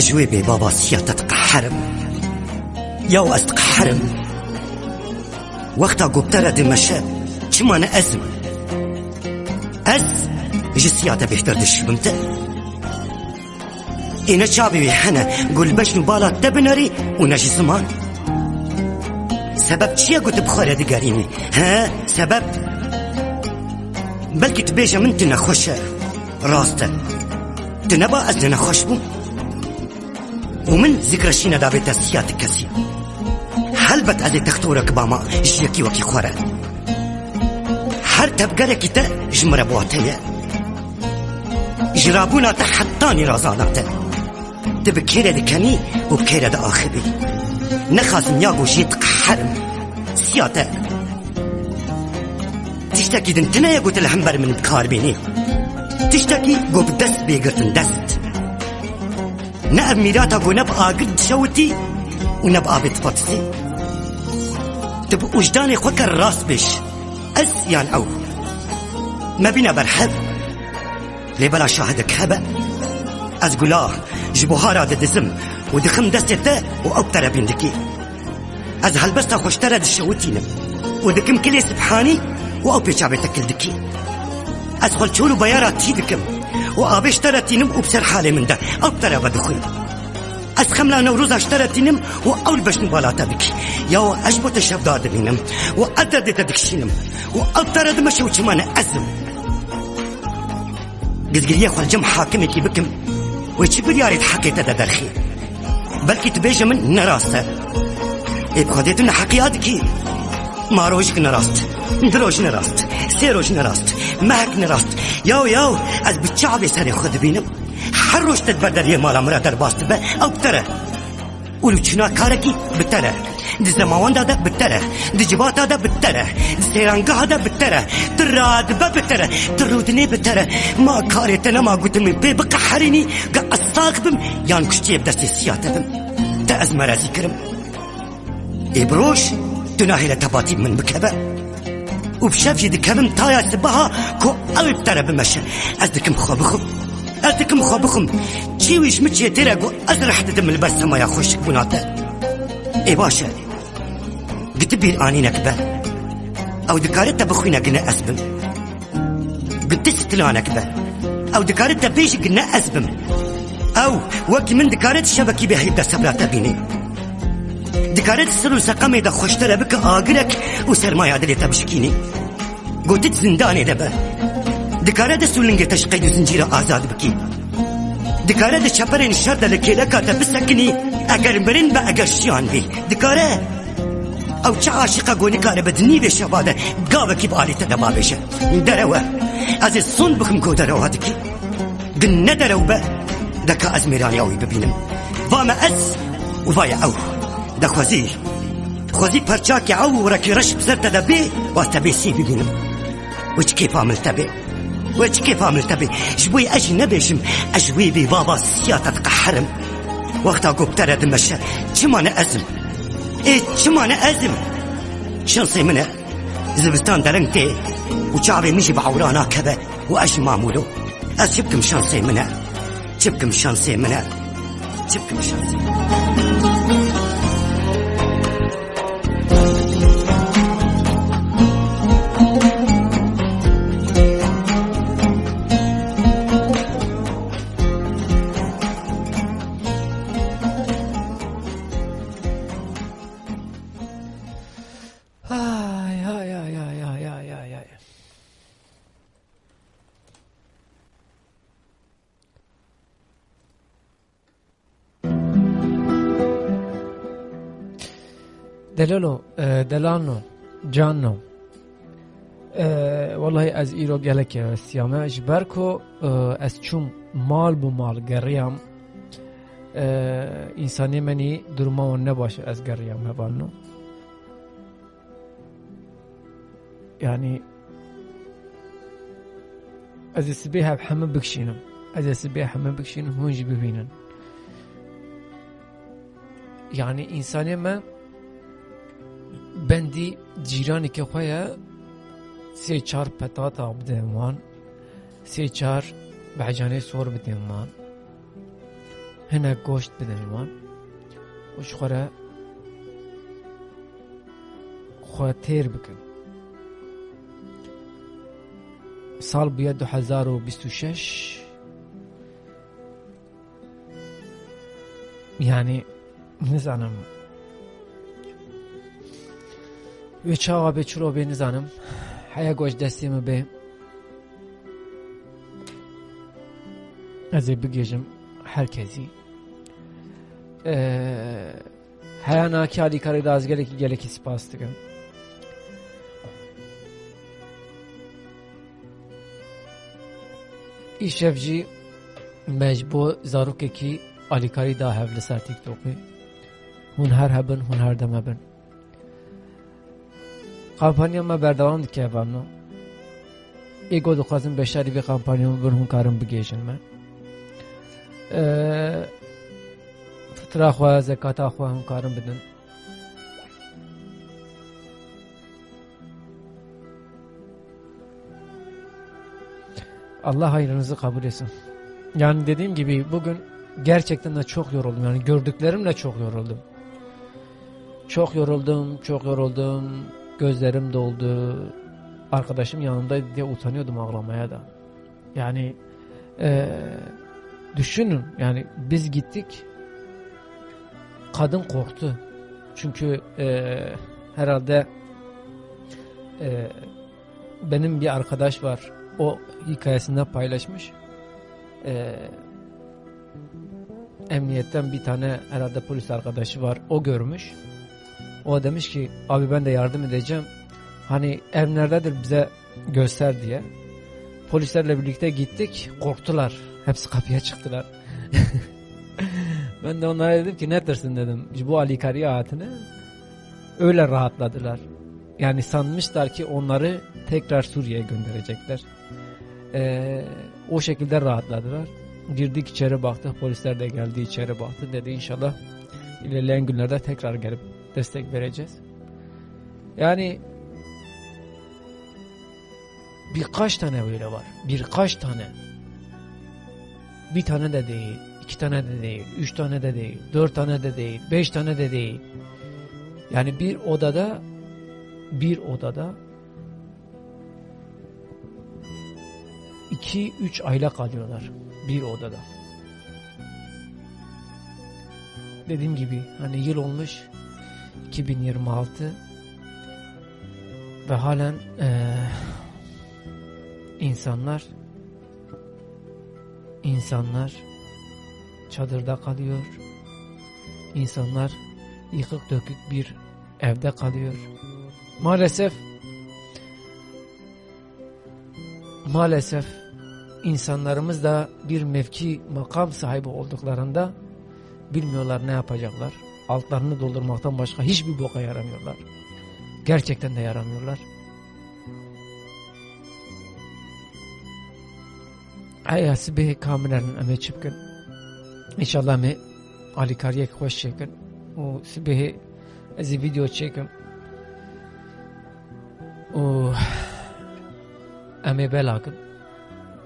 Ji wê bêbaba siya te diqeherim. Yaw ez diqeherim. Wexta ku bi te re dimeşe, çima ne ez im? Ez ji siya te bêhtir dişibim te. Ê ne çavê wê hene ku li beşn û bala te binerî û ne ji ziman? Sebeb çi ye ku tu bi xwe re digerînî? He? Sebeb? Belkî tu bêje min tu nexweş e. Rast e. Tu neba ez ne nexweş bûm? Û min zikreşîne dabê te siya ti kesî. Helbet ez ê textorek bama ji yekî wekî xwe re. Her tevgerekî te ji min re bi wate ye. Ji rabûna te hetanî razana te. Tu bi kê re dikenî û bi kê re diaxivî. Nexasim ya ku jê diqeherim. Siya te. Tiştekî din tune ye ku tu li hember min bi kar bînî. Tiştekî ku bi dest bê girtin dest. Ne ev mîrata ku ne bi agir dişewitî û ne bi avê dipatisî. Tu bi wijdanê xwe ker rast bêj. Ez yan ew. Me bîne berhev. Lê bela şahidek hebe. Ez gula ji buhara didizim û dixim destê te û ew bi te re bîn dikî. Ez helbesta xwe ji te re dişewitînim û dikim kilê sibhanî û ew pêça bê te kil dikî. Ez xwe li çol û beyara tî dikim û avê ji te re tînim û bi ser halê min de ew bi te re vedixwî. Ez xemla Newroza ji te re tînim û ew li beşn û bala te dikî. Ya ez ji bo te şevdar dibînim û ez derdê te dikişînim û ew bi te re dimeşe û çima ne ez im? Gizgiriyê xwe li cem hakimekî bikim wê çi biryarê di heqê te de derxî? Belkî tu bêje min ne rast e. Ê bi Xwedê tu neheqiya dikî. Ma rojek ne rast, du roj ne rast, sê roj ne rast, mehek ne rast. Yaw, yaw, ez bi çavê serê xwe dibînim. Her roj te di ber deriyê mala min re derbas dibe, ew bi te re. Û li çûna karekî bi te re. Di zemawenda de bi te re. Di civata de bi te re. Di seyrangeha de bi te re. Tu radibe bi te re. Tu rûdinê bi te re. Ma karê te nema ku tu min pê biqeherînî, ku ez sax bim, yan kuştiyê bi destê siya te bim. Te ez merezî kirim. Ê bi roj tu nahêle tebatî bi min bikeve. Û bi şev jî dikevim taya sibeha ku ew ê bi te re bimeşe. Ez dikim xwe bixwim. Ez dikim xwe bixwim. Çi wî ji min çêtir e ku ez reh didim li ber semaya xweşikbûna te. Ê baş e. Gi tu bîr anînek be. Ew dikare te bixwîne gi ne ez bim. Gi tu stilanek be. Ew dikare te bêjî gi ne ez bim. Ew wekî min dikare di şevekî bê heyv de sebra te bînî. Dikare di sir û seqemê de xweştere bike agirek û sermaya dilê te bişikînî. Gotit zindanê de be. Dikare dest û lingê te ji qeyd û zincîra azad bikî. Dikare di çeperên şer de li kêleka te bisekinî, eger mirin be eger jiyan bî. Dikare ew çi aşiqa ku nikare be di nîvê şeva de gavekî bi alî te de bavêje. Derewe. Ez ê sond bixim ku derewa dikî. Gi ne derew be, deka ez mêraniya wî bibînim. Va me ez û va ye ew. Dexwezî. Xwezî perçakê ew û rekî reş bi ser te de bê, wa te bê sî bibînim. Wê çi kêfa min li te bê. Wê çi kêfa min li te bê. Ji bo yê ez jî nebêjim, ez ji wê bêbaba siya te diqeherim. Wexta ku bi te re dimeşe, çima ne ez im? Ê, çima ne ez im? Şansê min e. Zivistan dereng tê û çavê min jî bi ewra nakeve û ez jî mamûlo. Ez çi bikim şansê min e. Çi bikim şansê min e. Çi bikim şansê min e. Ay, ay, ay, ay. Delalo, e, delano, cano. E, wellahî ez îro gelek hevesiyame. Ji ber ku, e, ez çûm mal bi mal geriyam. E, însanê menî duruma wan ne baş e, ez geriyam hevalno. Yani ez ê sibê hev heme bikişînim. Ez ê sibê heme bikişînim, hûn jî bibînin. Yani însanê me bendî cîranekê xwe ye, sê çar petata bidin wan, sê çar behcanê sor bidin wan. hinek goşt bidin ji wan û ji xwe re xwe têr bikin. Sal bûye du hezar û bîst û şeş. Yanî, nizanim. Wê çawa bê, çilo bê, nizanim. Heya ku ji destê min bê, ez ê bigihîjim her kesî. Ee, Heya nakî alîkarî de ez gelekî, gelekî spas dikim. Îşev jî me ji bo zarokekî alîkarî da hev li ser TikTokê. Hûn her hebin, hûn her dem hebin. Kampanya me berdewam dike, vano. Ê ku dixwazin beşdarî vê kampanya me bin, hûn karin bigihîjin me. Ee, fitra xwe, zekata xwe hûn karin bidin. Allah hayrınızı kabul etsin. Yani dediğim gibi bugün gerçekten de çok yoruldum. Yani gördüklerimle çok yoruldum. Çok yoruldum, çok yoruldum. Gözlerim doldu. Arkadaşım yanımdaydı diye utanıyordum ağlamaya da. Yani, e, düşünün, yani biz gittik, kadın korktu. Çünkü, e, herhalde, e, benim bir arkadaş var, o hikayesinde paylaşmış. E, emniyetten bir tane herhalde polis arkadaşı var, o görmüş. O demiş ki, "Abi, ben de yardım edeceğim. Hani ev nerededir, bize göster," diye. Polislerle birlikte gittik, korktular. Hepsi kapıya çıktılar. Ben de onlara dedim ki, "Ne tirsin," dedim. "Bu alîkarî hatine." Öyle rahatladılar. Yani sanmışlar ki onları tekrar Suriye'ye gönderecekler. Ee, o şekilde rahatladılar. Girdik içeri, baktık, polisler de geldi, içeri baktı. Dedi, "İnşallah ilerleyen günlerde tekrar gelip destek vereceğiz." Yani birkaç tane böyle var. Birkaç tane. Bir tane de değil, iki tane de değil, üç tane de değil, dört tane de değil, beş tane de değil. Yani bir odada, bir odada iki, üç aile kalıyorlar bir odada. Dediğim gibi, hani, yıl olmuş iki bin yirmi altı ve halen, eee, insanlar, insanlar çadırda kalıyor. İnsanlar yıkık dökük bir evde kalıyor. Maalesef Maalesef insanlarımız da bir mevki, makam sahibi olduklarında bilmiyorlar ne yapacaklar. Altlarını doldurmaktan başka hiçbir boka yaramıyorlar. Gerçekten de yaramıyorlar. Heya sibê kamînerin em ê çi bikin? Înşallah em ê alîkariyek xweş çêkin. Û sibê ez ê vîdeo çêkim. Û em ê belakin.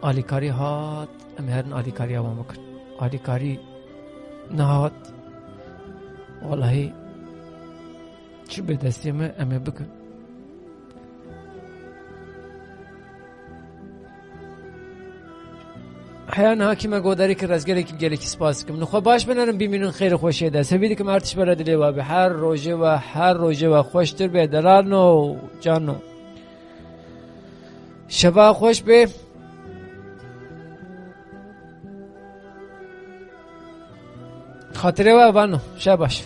Alîkarî hat, em ê herin alîkariya wan bikin. Alîkarî nehat, welahî çi bê destê me, em ê bikin. Heya niha kî me godarî kir, ez gelekî, gelekî spas dikim. Li xwe baş bînin, bimînin xêr û xweşiyê de. Sevî dikim her tişt bere dilê we be. Her rojê we, her rojê we xweştir be. Delal no, can no. Şeva xweş be. Xatirê we vano. Şev baş.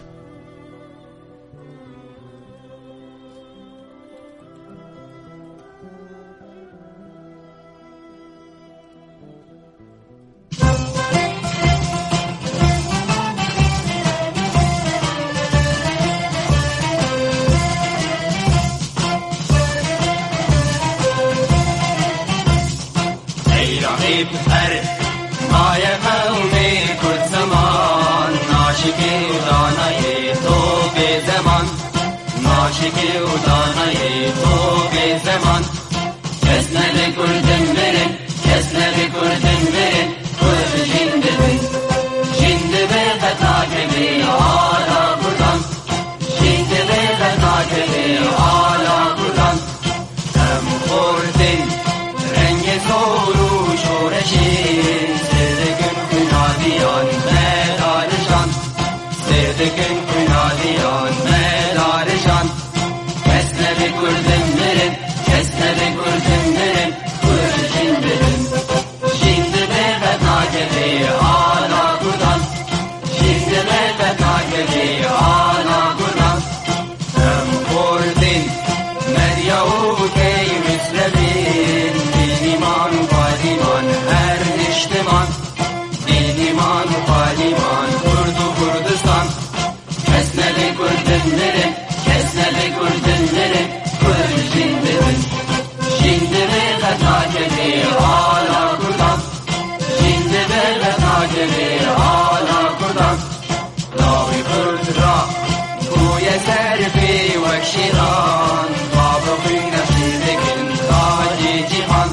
Ey Reqîb her maye qewmê Kurd zeman, naşikê û danayê to bê zeman, naşikê û danayê to bê zeman. Kes nebe Kurdin mirin, kes nebe Kurdin mirin, Kurd jin dibin, jin dibin. Ala Kurdan, jîn divê qet nakeve ala Kurdan. Em xortên rengê sor û şoreşê, sêr dikin xwîna diyan me darijan, sêr dikin xwîna diyan me darijan. Kes nebe Kurdin mirin, kes nebe Kurdin mirin, Kurd jîn bibin. Jîn divê qet nakeve ala Kurdan. Jîn divê qet nakeve ala Kurdan. Em xortên Medya û Key Misrefîn, Dînîman û Padîman her niştiman. Dînîman û Padîman, Kurd û Kurdistan. Kes nebe Kurdin mirin, kes nebe Kurdin mirin, Kurd jîn bibin. Jîn divê qet nakeve ala Kurdan. Jîn divê qet nakeve ala Kurdan. Navê Kurd ra bûye ser pê wek şêran. Bavê xwîna şîn dikin tacê cîhan.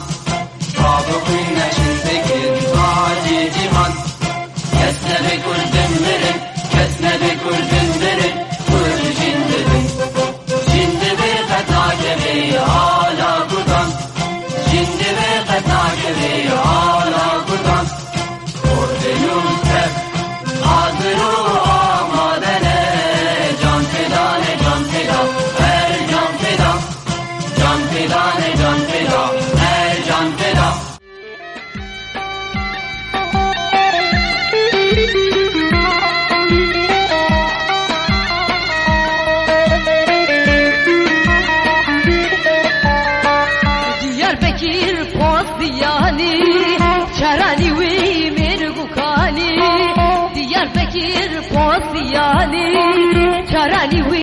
Bavê xwîna şîn dikin tacê cîhan. Kes nebe Kurdin mirin, kes nebe Kurdin mirin, Kurd jîn bibin. Jîn divê qet nakeve ala Kurdan. Jîn divê qet nakeve ala Kurdan. Kurdin û tev hazir û amade ne. Can feda ne, can feda, her can feda. Can feda ne, can feda, her can feda. Diyarbekir Postiyanî, çaranî wî mêr gukanî. Diyarbekir Postiyanî, çaranî wî